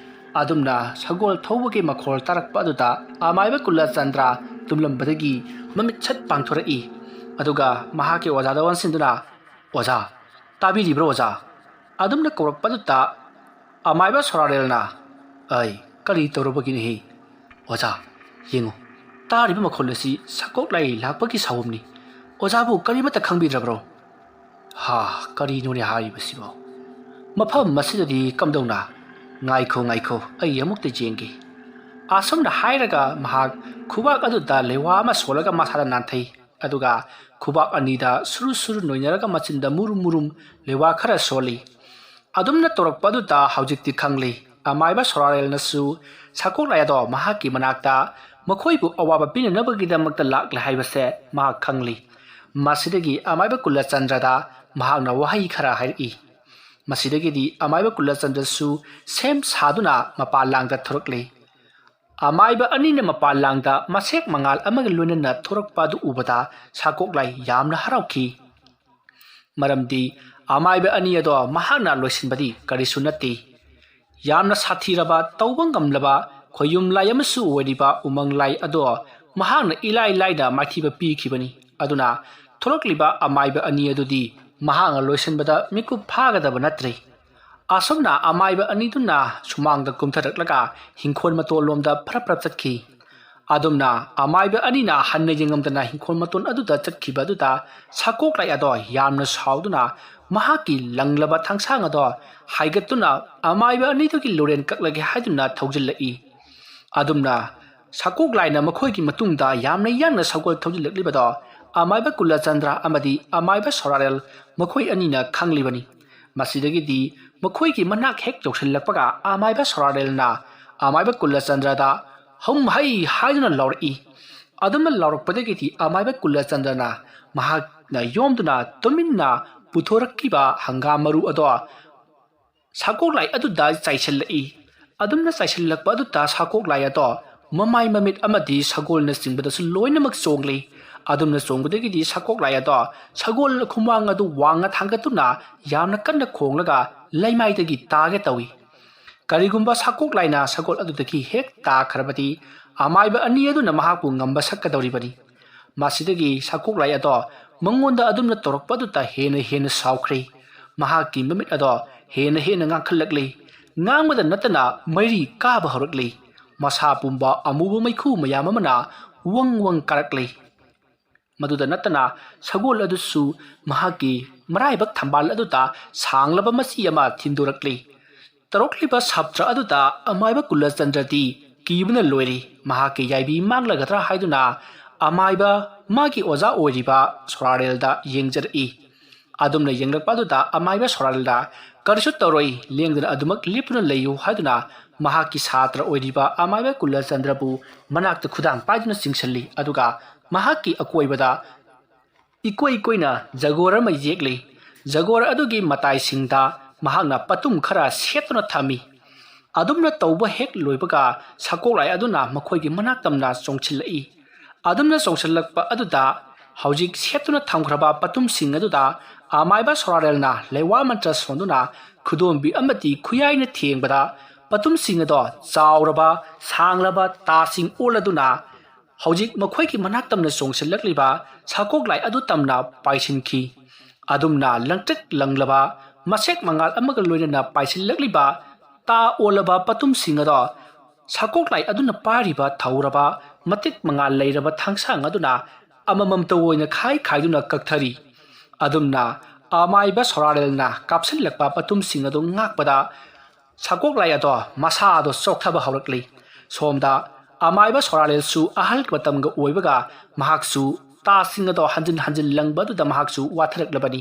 ꯑꯗꯨꯝꯅ ꯁꯒꯣꯜ ꯊꯧꯕꯒꯤ ꯃꯈꯣꯜ ꯇꯥꯔꯛꯄ ꯑꯗꯨꯗ ꯑꯃꯥꯏꯕ ꯀꯨꯂꯆꯟꯗ꯭ꯔ ꯇꯨꯝꯂꯝꯕꯗꯒꯤ ꯃꯃꯤꯠ ꯁꯠ ꯄꯥꯡꯊꯣꯔꯛꯏ꯫ ꯑꯗꯨꯒ ꯃꯍꯥꯛꯀꯤ ꯑꯣꯖꯥꯗ ꯑꯣꯟꯁꯤꯟꯗꯨꯅ, "ꯑꯣꯖꯥ, ꯇꯥꯕꯤꯔꯤꯕ꯭ꯔꯣ ꯑꯣꯖꯥ?" ꯑꯗꯨꯝꯅ ꯀꯧꯔꯛꯄ ꯑꯗꯨꯗ ꯑꯃꯥꯏꯕ ꯁꯣꯔꯥꯔꯦꯜꯅ, "ꯑꯩ ꯀꯔꯤ ꯇꯧꯔꯨꯕꯒꯤꯅꯣꯍꯦ? ꯑꯣꯖꯥ, ꯌꯦꯡꯉꯨ, ꯇꯥꯔꯤꯕ ꯃꯈꯣꯜ ꯑꯁꯤ ꯁꯥꯀꯣꯛꯂꯥꯏ ꯂꯥꯛꯄꯒꯤ ꯁꯥꯎꯝꯅꯤ꯫ ꯑꯣꯖꯥꯕꯨ ꯀꯔꯤꯃꯠꯇ ꯈꯪꯕꯤꯗ꯭ꯔꯕ꯭ꯔꯣ?" "ꯍꯥ, ꯀꯔꯤꯅꯣꯅꯦ ꯍꯥꯏꯔꯤꯕꯁꯤꯕꯣ? ꯃꯐꯝ ꯑꯁꯤꯗꯗꯤ ꯀꯝꯗꯧꯅ? ꯉꯥꯏꯈꯣ, ꯉꯥꯏꯈꯣ, ꯑꯩ ꯑꯃꯨꯛꯇ ꯌꯦꯡꯒꯦ꯫" ꯑꯁꯨꯝꯅ ꯍꯥꯏꯔꯒ ꯃꯍꯥꯛ ꯈꯨꯕꯥꯛ ꯑꯗꯨꯗ ꯂꯩꯋꯥ ꯑꯃ ꯁꯣꯜꯂꯒ ꯃꯁꯥꯗ ꯅꯥꯟꯊꯩ꯫ ꯑꯗꯨꯒ ꯈꯨꯕꯥꯛ ꯑꯅꯤꯗ ꯁꯨꯔꯨ ꯁꯨꯔꯨ ꯅꯣꯏꯅꯔꯒ ꯃꯆꯤꯟꯗ ꯃꯨꯔꯨꯝ ꯃꯨꯔꯨꯝ ꯂꯩꯋꯥ ꯈꯔ ꯁꯣꯜꯂꯤ꯫ ꯑꯗꯨꯝꯅ ꯇꯧꯔꯛꯄ ꯑꯗꯨꯗ ꯍꯧꯖꯤꯛꯇꯤ ꯈꯪꯂꯤ꯫ ꯑꯃꯥꯏꯕ ꯁꯣꯔꯥꯔꯦꯜꯅꯁꯨ ꯁꯥꯀꯣꯛꯂꯥꯏ ꯑꯗꯣ ꯃꯍꯥꯛꯀꯤ ꯃꯅꯥꯛꯇ ꯃꯈꯣꯏꯕꯨ ꯑꯋꯥꯕ ꯄꯤꯅꯅꯕꯒꯤꯗꯃꯛꯇ ꯂꯥꯛꯂꯦ ꯍꯥꯏꯕꯁꯦ ꯃꯍꯥꯛ ꯈꯪꯂꯤ꯫ ꯃꯁꯤꯗꯒꯤ ꯑꯃꯥꯏꯕ ꯀꯨꯂꯆꯟꯗ꯭ꯔꯗ ꯃꯍꯥꯛꯅ ꯋꯥꯍꯩ ꯈꯔ ꯍꯥꯏꯔꯛꯏ꯫ ꯃꯁꯤꯗꯒꯤꯗꯤ ꯑꯃꯥꯏꯕ ꯀꯨꯂꯆꯟꯗ꯭ꯔꯁꯨ ꯁꯦꯝ ꯁꯥꯗꯨꯅ ꯃꯄꯥꯟ ꯂꯥꯡꯗ ꯊꯣꯔꯛꯂꯤ꯫ ꯑꯃꯥꯏꯕ ꯑꯅꯤꯅ ꯃꯄꯥꯟ ꯂꯥꯡꯗ ꯃꯁꯦꯛ ꯃꯉꯥꯜ ꯑꯃꯒ ꯂꯣꯏꯅꯅ ꯊꯣꯔꯛꯄ ꯑꯗꯨ ꯎꯕꯗ ꯁꯥꯀꯣꯛꯂꯥꯏ ꯌꯥꯝꯅ ꯍꯔꯥꯎꯈꯤ꯫ ꯃꯔꯝꯗꯤ ꯑꯃꯥꯏꯕ ꯑꯅꯤ ꯑꯗꯣ ꯃꯍꯥꯛꯅ ꯂꯣꯏꯁꯤꯟꯕꯗꯤ ꯀꯔꯤꯁꯨ ꯅꯠꯇꯦ꯫ ꯌꯥꯝꯅ ꯁꯥꯊꯤꯔꯕ, ꯇꯧꯕ ꯉꯝꯂꯕ, ꯈꯣꯌꯨꯝ ꯂꯥꯏ ꯑꯃꯁꯨ ꯑꯣꯏꯔꯤꯕ ꯎꯃꯪ ꯂꯥꯏ ꯑꯗꯣ ꯃꯍꯥꯛꯅ ꯏꯂꯥꯏ ꯂꯥꯏꯅ ꯃꯥꯏꯊꯤꯕ ꯄꯤꯈꯤꯕꯅꯤ꯫ ꯑꯗꯨꯅ ꯊꯣꯛꯂꯛꯂꯤꯕ ꯑꯃꯥꯏꯕ ꯑꯅꯤ ꯑꯗꯨꯗꯤ ꯃꯍꯥꯛꯅ ꯂꯣꯏꯁꯤꯟꯕꯗ ꯃꯤꯀꯨꯞ ꯐꯥꯒꯗꯕ ꯅꯠꯇ꯭ꯔꯦ꯫ ꯑꯁꯨꯝꯅ ꯑꯃꯥꯏꯕ ꯑꯅꯤꯗꯨꯅ ꯁꯨꯃꯥꯡꯗ ꯀꯨꯝꯊꯔꯛꯂꯒ ꯍꯤꯡꯈꯣꯜ ꯃꯇꯣꯜꯂꯣꯝꯗ ꯐꯔꯞ ꯐꯔꯞ ꯆꯠꯈꯤ꯫ ꯑꯗꯨꯝꯅ ꯑꯃꯥꯏꯕ ꯑꯅꯤꯅ ꯍꯟꯅ ꯌꯦꯡꯉꯝꯗꯅ ꯍꯤꯡꯈꯣꯜ ꯃꯇꯣꯟ ꯑꯗꯨꯗ ꯆꯠꯈꯤꯕ ꯑꯗꯨꯗ ꯁꯥꯀꯣꯛꯂꯥꯏ ꯑꯗꯣ ꯌꯥꯝꯅ ꯁꯥꯎꯗꯨꯅ ꯃꯍꯥꯛꯀꯤ ꯂꯪꯂꯕ ꯊꯥꯡꯁꯥꯡ ꯑꯗꯣ ꯍꯥꯏꯒꯠꯇꯨꯅ ꯑꯃꯥꯏꯕ ꯑꯅꯤꯗꯨꯒꯤ ꯂꯣꯔꯦꯟ ꯀꯛꯂꯒꯦ ꯍꯥꯏꯗꯨꯅ ꯊꯧꯖꯤꯜꯂꯛꯏ꯫ ꯑꯗꯨꯝꯅ ꯁꯥꯀꯣꯛꯂꯥꯏꯅ ꯃꯈꯣꯏꯒꯤ ꯃꯇꯨꯡꯗ ꯌꯥꯝꯅ ꯌꯥꯡꯅ ꯁꯒꯣꯜ ꯊꯧꯖꯤꯜꯂꯛꯂꯤꯕꯗꯣ ꯑꯃꯥꯏꯕ ꯀꯨꯂꯆꯟꯗ꯭ꯔ ꯑꯃꯗꯤ ꯑꯃꯥꯏꯕ ꯁꯣꯔꯥꯔꯦꯜ ꯃꯈꯣꯏ ꯑꯅꯤꯅ ꯈꯪꯂꯤꯕꯅꯤ꯫ ꯃꯁꯤꯗꯒꯤꯗꯤ ꯃꯈꯣꯏꯒꯤ ꯃꯅꯥꯛ ꯍꯦꯛ ꯌꯧꯁꯤꯜꯂꯛꯄꯒ ꯑꯃꯥꯏꯕ ꯁꯣꯔꯥꯔꯦꯜꯅ ꯑꯃꯥꯏꯕ ꯀꯨꯂꯆꯟꯗ꯭ꯔꯗ "ꯍꯨꯝ ꯍꯩ" ꯍꯥꯏꯗꯨꯅ ꯂꯥꯎꯔꯛꯏ꯫ ꯑꯗꯨꯝꯅ ꯂꯥꯎꯔꯛꯄꯗꯒꯤꯗꯤ ꯑꯃꯥꯏꯕ ꯀꯨꯂꯆꯟꯗ꯭ꯔꯅ ꯃꯍꯥꯛꯅ ꯌꯣꯝꯗꯨꯅ ꯇꯨꯃꯤꯟꯅ ꯄꯨꯊꯣꯔꯛꯈꯤꯕ ꯍꯪꯒꯥꯝ ꯃꯔꯨ ꯑꯗꯣ ꯁꯥꯀꯣꯛꯂꯥꯏ ꯑꯗꯨꯗ ꯆꯥꯏꯁꯤꯜꯂꯛꯏ꯫ ꯑꯗꯨꯝꯅ ꯆꯥꯏꯁꯤꯜꯂꯛꯄ ꯑꯗꯨꯗ ꯁꯥꯀꯣꯛꯂꯥꯏ ꯑꯗꯣ ꯃꯃꯥꯏ ꯃꯃꯤꯠ ꯑꯃꯗꯤ ꯁꯒꯣꯜꯅꯆꯤꯡꯕꯗꯁꯨ ꯂꯣꯏꯅꯃꯛ ꯆꯣꯡꯂꯤ꯫ ꯑꯗꯨꯝꯅ ꯆꯣꯡꯕꯗꯒꯤꯗꯤ ꯁꯥꯀꯣꯛꯂꯥꯏ ꯑꯗꯣ ꯁꯒꯣꯜ ꯈꯨꯃꯥꯡ ꯑꯗꯨ ꯋꯥꯡꯅ ꯊꯥꯡꯒꯠꯇꯨꯅ ꯌꯥꯝꯅ ꯀꯟꯅ ꯈꯣꯡꯂꯒ ꯂꯩꯃꯥꯏꯗꯒꯤ ꯇꯥꯒꯦ ꯇꯧꯏ꯫ ꯀꯔꯤꯒꯨꯝꯕ ꯁꯥꯀꯣꯛꯂꯥꯏꯅ ꯁꯒꯣꯜ ꯑꯗꯨꯗꯒꯤ ꯍꯦꯛ ꯇꯥꯈ꯭ꯔꯕꯗꯤ ꯑꯃꯥꯏꯕ ꯑꯅꯤ ꯑꯗꯨꯅ ꯃꯍꯥꯛꯄꯨ ꯉꯝꯕ ꯁꯛꯀꯗꯧꯔꯤꯕꯅꯤ꯫ ꯃꯁꯤꯗꯒꯤ ꯁꯥꯀꯣꯛꯂꯥꯏ ꯑꯗꯣ ꯃꯉꯣꯟꯗ ꯑꯗꯨꯝꯅ ꯇꯧꯔꯛꯄ ꯑꯗꯨꯗ ꯍꯦꯟꯅ ꯍꯦꯟꯅ ꯁꯥꯎꯈ꯭ꯔꯦ꯫ ꯃꯍꯥꯛꯀꯤ ꯃꯃꯤꯠ ꯑꯗꯣ ꯍꯦꯟꯅ ꯍꯦꯟꯅ ꯉꯥꯡꯈꯠꯂꯛꯂꯦ꯫ ꯉꯥꯡꯕꯗ ꯅꯠꯇꯅ ꯃꯩꯔꯤ ꯀꯥꯕ ꯍꯧꯔꯛꯂꯦ꯫ ꯃꯁꯥ ꯄꯨꯝꯕ ꯑꯃꯨꯕ ꯃꯩꯈꯨ ꯃꯌꯥꯝ ꯑꯃꯅ ꯋꯪ ꯋꯪ ꯀꯥꯔꯛꯂꯦ꯫ ꯃꯗꯨꯗ ꯅꯠꯇꯅ ꯁꯒꯣꯜ ꯑꯗꯨꯁꯨ ꯃꯍꯥꯛꯀꯤ ꯃꯔꯥꯏꯕꯛ ꯊꯝꯕꯥꯜ ꯑꯗꯨꯗ ꯁꯥꯡꯂꯕ ꯃꯆꯤ ꯑꯃ ꯊꯤꯟꯗꯣꯔꯛꯂꯤ꯫ ꯇꯧꯔꯛꯂꯤꯕ ꯁꯥꯞꯇ꯭ꯔ ꯑꯗꯨꯗ ꯑꯃꯥꯏꯕ ꯀꯨꯂꯆꯟꯗ꯭ꯔꯗꯤ ꯀꯤꯕꯅ ꯂꯣꯏꯔꯤ꯫ ꯃꯍꯥꯛꯀꯤ ꯌꯥꯏꯕꯤ ꯃꯥꯡꯂꯒꯗ꯭ꯔꯥ ꯍꯥꯏꯗꯨꯅ ꯑꯃꯥꯏꯕ ꯃꯥꯒꯤ ꯑꯣꯖꯥ ꯑꯣꯏꯔꯤꯕ ꯁꯣꯔꯥꯔꯦꯜꯗ ꯌꯦꯡꯖꯔꯛꯏ꯫ ꯑꯗꯨꯝꯅ ꯌꯦꯡꯂꯛꯄ ꯑꯗꯨꯗ ꯑꯃꯥꯏꯕ ꯁꯣꯔꯥꯔꯦꯜꯗ "ꯀꯔꯤꯁꯨ ꯇꯧꯔꯣꯏ, ꯂꯦꯡꯗꯅ ꯑꯗꯨꯃꯛ ꯂꯦꯞꯇꯨꯅ ꯂꯩꯌꯨ" ꯍꯥꯏꯗꯨꯅ ꯃꯍꯥꯛꯀꯤ ꯁꯥꯇ꯭ꯔ ꯑꯣꯏꯔꯤꯕ ꯑꯃꯥꯏꯕ ꯀꯨꯂꯆꯟꯗ꯭ꯔꯕꯨ ꯃꯅꯥꯛꯇ ꯈꯨꯗꯥꯡ ꯄꯥꯏꯗꯨꯅ ꯆꯤꯡꯁꯤꯜꯂꯤ꯫ ꯑꯗꯨꯒ ꯃꯍꯥꯛꯀꯤ ꯑꯀꯣꯏꯕꯗ ꯏꯀꯣꯏ ꯀꯣꯏꯅ ꯖꯒꯣꯔ ꯑꯃ ꯌꯦꯛꯂꯤ꯫ ꯖꯒꯣꯔ ꯑꯗꯨꯒꯤ ꯃꯇꯥꯏꯁꯤꯡꯗ ꯃꯍꯥꯛꯅ ꯄꯇꯨꯝ ꯈꯔ ꯁꯦꯠꯇꯨꯅ ꯊꯝꯃꯤ꯫ ꯑꯗꯨꯝꯅ ꯇꯧꯕ ꯍꯦꯛ ꯂꯣꯏꯕꯒ ꯁꯥꯀꯣꯛꯂꯥꯏ ꯑꯗꯨꯅ ꯃꯈꯣꯏꯒꯤ ꯃꯅꯥꯛ ꯇꯝꯅ ꯆꯣꯡꯁꯤꯜꯂꯛꯏ꯫ ꯑꯗꯨꯝꯅ ꯆꯣꯡꯁꯤꯜꯂꯛꯄ ꯑꯗꯨꯗ ꯍꯧꯖꯤꯛ ꯁꯦꯠꯇꯨꯅ ꯊꯝꯈ꯭ꯔꯕ ꯄꯇꯨꯝꯁꯤꯡ ꯑꯗꯨꯗ ꯑꯃꯥꯏꯕ ꯁꯣꯔꯥꯔꯦꯜꯅ ꯂꯩꯋꯥ ꯃꯟꯇ꯭ꯔ ꯁꯣꯟꯗꯨꯅ ꯈꯨꯗꯣꯝꯕꯤ ꯑꯃꯗꯤ ꯈꯨꯌꯥꯏꯅ ꯊꯦꯡꯕꯗ ꯄꯇꯨꯝꯁꯤꯡ ꯑꯗꯣ ꯆꯥꯎꯔꯕ, ꯁꯥꯡꯂꯕ ꯇꯥꯁꯤꯡ ꯑꯣꯜꯂꯗꯨꯅ ꯍꯧꯖꯤꯛ ꯃꯈꯣꯏꯒꯤ ꯃꯅꯥꯛ ꯇꯝꯅ ꯆꯣꯡꯁꯤꯜꯂꯛꯂꯤꯕ ꯁꯒꯣꯛ ꯂꯥꯏ ꯑꯗꯨ ꯇꯝꯅ ꯄꯥꯏꯁꯤꯟꯈꯤ꯫ ꯑꯗꯨꯝꯅ ꯂꯪꯇ꯭ꯔꯤꯛ ꯂꯪꯂꯕ ꯃꯁꯦꯛ ꯃꯉꯥꯜ ꯑꯃꯒ ꯂꯣꯏꯅꯅ ꯄꯥꯏꯁꯤꯜꯂꯛꯂꯤꯕ ꯇꯥ ꯑꯣꯜꯂꯕ ꯄꯇꯨꯝꯁꯤꯡ ꯑꯗꯣ ꯁꯒꯣꯛ ꯂꯥꯏ ꯑꯗꯨꯅ ꯄꯥꯏꯔꯤꯕ ꯊꯧꯔꯕ ꯃꯇꯤꯛ ꯃꯉꯥꯜ ꯂꯩꯔꯕ ꯊꯥꯡꯁꯥꯡ ꯑꯗꯨꯅ ꯑꯃꯃꯝꯇ ꯑꯣꯏꯅ ꯈꯥꯏ ꯈꯥꯏꯗꯨꯅ ꯀꯛꯊꯔꯤ꯫ ꯑꯗꯨꯝꯅ ꯑꯃꯥꯏꯕ ꯁꯣꯔꯥꯔꯦꯜꯅ ꯀꯥꯞꯁꯤꯜꯂꯛꯄ ꯄꯇꯨꯝꯁꯤꯡ ꯑꯗꯨ ꯉꯥꯛꯄꯗ ꯁꯒꯣꯛ ꯂꯥꯏ ꯑꯗꯣ ꯃꯁꯥ ꯑꯗꯣ ꯆꯣꯛꯊꯕ ꯍꯧꯔꯛꯂꯤ꯫ ꯁꯣꯝꯗ ꯑꯃꯥꯏꯕ ꯁꯣꯔꯥꯔꯦꯜꯁꯨ ꯑꯍꯜ ꯃꯇꯝꯒ ꯑꯣꯏꯕꯒ ꯃꯍꯥꯛꯁꯨ ꯇꯥꯁꯤꯡ ꯑꯗꯣ ꯍꯟꯖꯤꯟ ꯍꯟꯖꯤꯟ ꯂꯪꯕ ꯑꯗꯨꯗ ꯃꯍꯥꯛꯁꯨ ꯋꯥꯊꯔꯛꯂꯕꯅꯤ꯫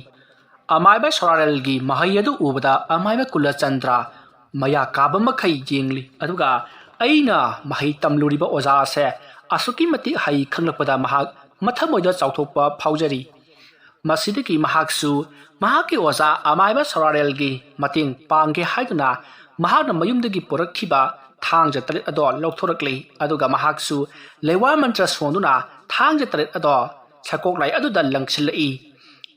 ꯑꯃꯥꯏꯕ ꯁꯣꯔꯥꯔꯦꯜꯒꯤ ꯃꯍꯩ ꯑꯗꯨ ꯎꯕꯗ ꯑꯃꯥꯏꯕ ꯀꯨꯂꯆꯟꯗ꯭ꯔ ꯃꯌꯥ ꯀꯥꯕ ꯃꯈꯩ ꯌꯦꯡꯂꯤ꯫ ꯑꯗꯨꯒ ꯑꯩꯅ ꯃꯍꯩ ꯇꯝꯂꯨꯔꯤꯕ ꯑꯣꯖꯥ ꯑꯁꯦ ꯑꯁꯨꯛꯀꯤ ꯃꯇꯤꯛ ꯍꯩ ꯈꯪꯂꯛꯄꯗ ꯃꯍꯥꯛ ꯃꯊꯃꯣꯏꯗ ꯆꯥꯎꯊꯣꯛꯄ ꯐꯥꯎꯖꯔꯤ꯫ ꯃꯁꯤꯗꯒꯤ ꯃꯍꯥꯛꯁꯨ ꯃꯍꯥꯛꯀꯤ ꯑꯣꯖꯥ ꯑꯃꯥꯏꯕ ꯁꯣꯔꯥꯔꯦꯜꯒꯤ ꯃꯇꯦꯡ ꯄꯥꯡꯒꯦ ꯍꯥꯏꯗꯨꯅ ꯃꯍꯥꯛꯅ ꯃꯌꯨꯝꯗꯒꯤ ꯄꯨꯔꯛꯈꯤꯕ ꯊꯥꯡꯖ ꯇꯔꯦꯠ ꯑꯗꯣ ꯂꯧꯊꯣꯔꯛꯂꯤ꯫ ꯑꯗꯨꯒ ꯃꯍꯥꯛꯁꯨ ꯂꯩꯋꯥ ꯃꯟꯇ꯭ꯔ ꯁꯣꯟꯗꯨꯅ ꯊꯥꯡꯖ ꯇꯔꯦꯠ ꯑꯗꯣ ꯁꯒꯣꯛ ꯂꯥꯏ ꯑꯗꯨꯗ ꯂꯪꯁꯤꯜꯂꯛꯏ꯫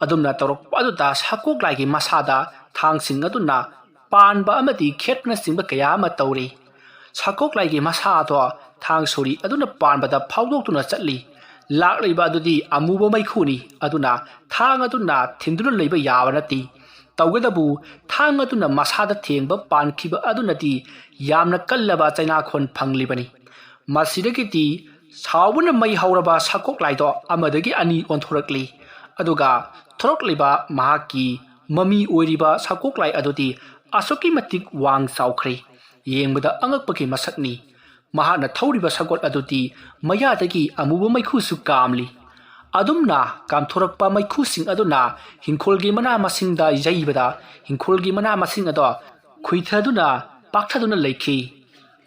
ꯑꯗꯨꯝꯅ ꯇꯧꯔꯛꯄ ꯑꯗꯨꯗ ꯁꯒꯣꯛ ꯂꯥꯏꯒꯤ ꯃꯁꯥꯗ ꯊꯥꯡꯁꯤꯡ ꯑꯗꯨꯅ ꯄꯥꯟꯕ ꯑꯃꯗꯤ ꯈꯦꯠꯄꯅꯆꯤꯡꯕ ꯀꯌꯥ ꯑꯃ ꯇꯧꯔꯤ꯫ ꯁꯒꯣꯛ ꯂꯥꯏꯒꯤ ꯃꯁꯥ ꯑꯗꯣ ꯊꯥꯡ ꯁꯣꯔꯤ ꯑꯗꯨꯅ ꯄꯥꯟꯕꯗ ꯐꯥꯎꯗꯣꯛꯇꯨꯅ ꯆꯠꯂꯤ꯫ ꯂꯥꯛꯂꯤꯕ ꯑꯗꯨꯗꯤ ꯑꯃꯨꯕ ꯃꯩꯈꯨꯅꯤ꯫ ꯑꯗꯨꯅ ꯊꯥꯡ ꯑꯗꯨꯅ ꯊꯤꯟꯗꯨꯅ ꯂꯩꯕ ꯌꯥꯕ ꯅꯠꯇꯦ꯫ ꯇꯧꯒꯗꯕꯨ ꯊꯥꯡ ꯑꯗꯨꯅ ꯃꯁꯥꯗ ꯊꯦꯡꯕ ꯄꯥꯟꯈꯤꯕ ꯑꯗꯨꯅꯗꯤ ꯌꯥꯝꯅ ꯀꯜꯂꯕ ꯆꯩꯅꯥꯈꯣꯟ ꯐꯪꯂꯤꯕꯅꯤ꯫ ꯃꯁꯤꯗꯒꯤꯗꯤ ꯁꯥꯎꯕꯅ ꯃꯩ ꯍꯧꯔꯕ ꯁꯒꯣꯛ ꯂꯥꯏꯗꯣ ꯑꯃꯗꯒꯤ ꯑꯅꯤ ꯑꯣꯟꯊꯣꯔꯛꯂꯤ꯫ ꯑꯗꯨꯒ ꯊꯣꯔꯛꯂꯤꯕ ꯃꯍꯥꯛꯀꯤ ꯃꯃꯤ ꯑꯣꯏꯔꯤꯕ ꯁꯒꯣꯛ ꯂꯥꯏ ꯑꯗꯨꯗꯤ ꯑꯁꯨꯛꯀꯤ ꯃꯇꯤꯛ ꯋꯥꯡ ꯆꯥꯎꯈ꯭ꯔꯦ꯫ ꯌꯦꯡꯕꯗ ꯑꯉꯛꯄꯒꯤ ꯃꯁꯛꯅꯤ꯫ ꯃꯍꯥꯛꯅ ꯊꯧꯔꯤꯕ ꯁꯒꯣꯜ ꯑꯗꯨꯗꯤ ꯃꯌꯥꯗꯒꯤ ꯑꯃꯨꯕ ꯃꯩꯈꯨꯁꯨ ꯀꯥꯝꯂꯤ꯫ ꯑꯗꯨꯝꯅ ꯀꯥꯝꯊꯣꯔꯛꯄ ꯃꯩꯈꯨꯁꯤꯡ ꯑꯗꯨꯅ ꯍꯤꯡꯈꯣꯜꯒꯤ ꯃꯅꯥ ꯃꯁꯤꯡꯗ ꯌꯩꯕꯗ ꯍꯤꯡꯈꯣꯜꯒꯤ ꯃꯅꯥ ꯃꯁꯤꯡ ꯑꯗꯣ ꯈꯨꯏꯊꯗꯨꯅ ꯄꯥꯛꯊꯗꯨꯅ ꯂꯩꯈꯤ꯫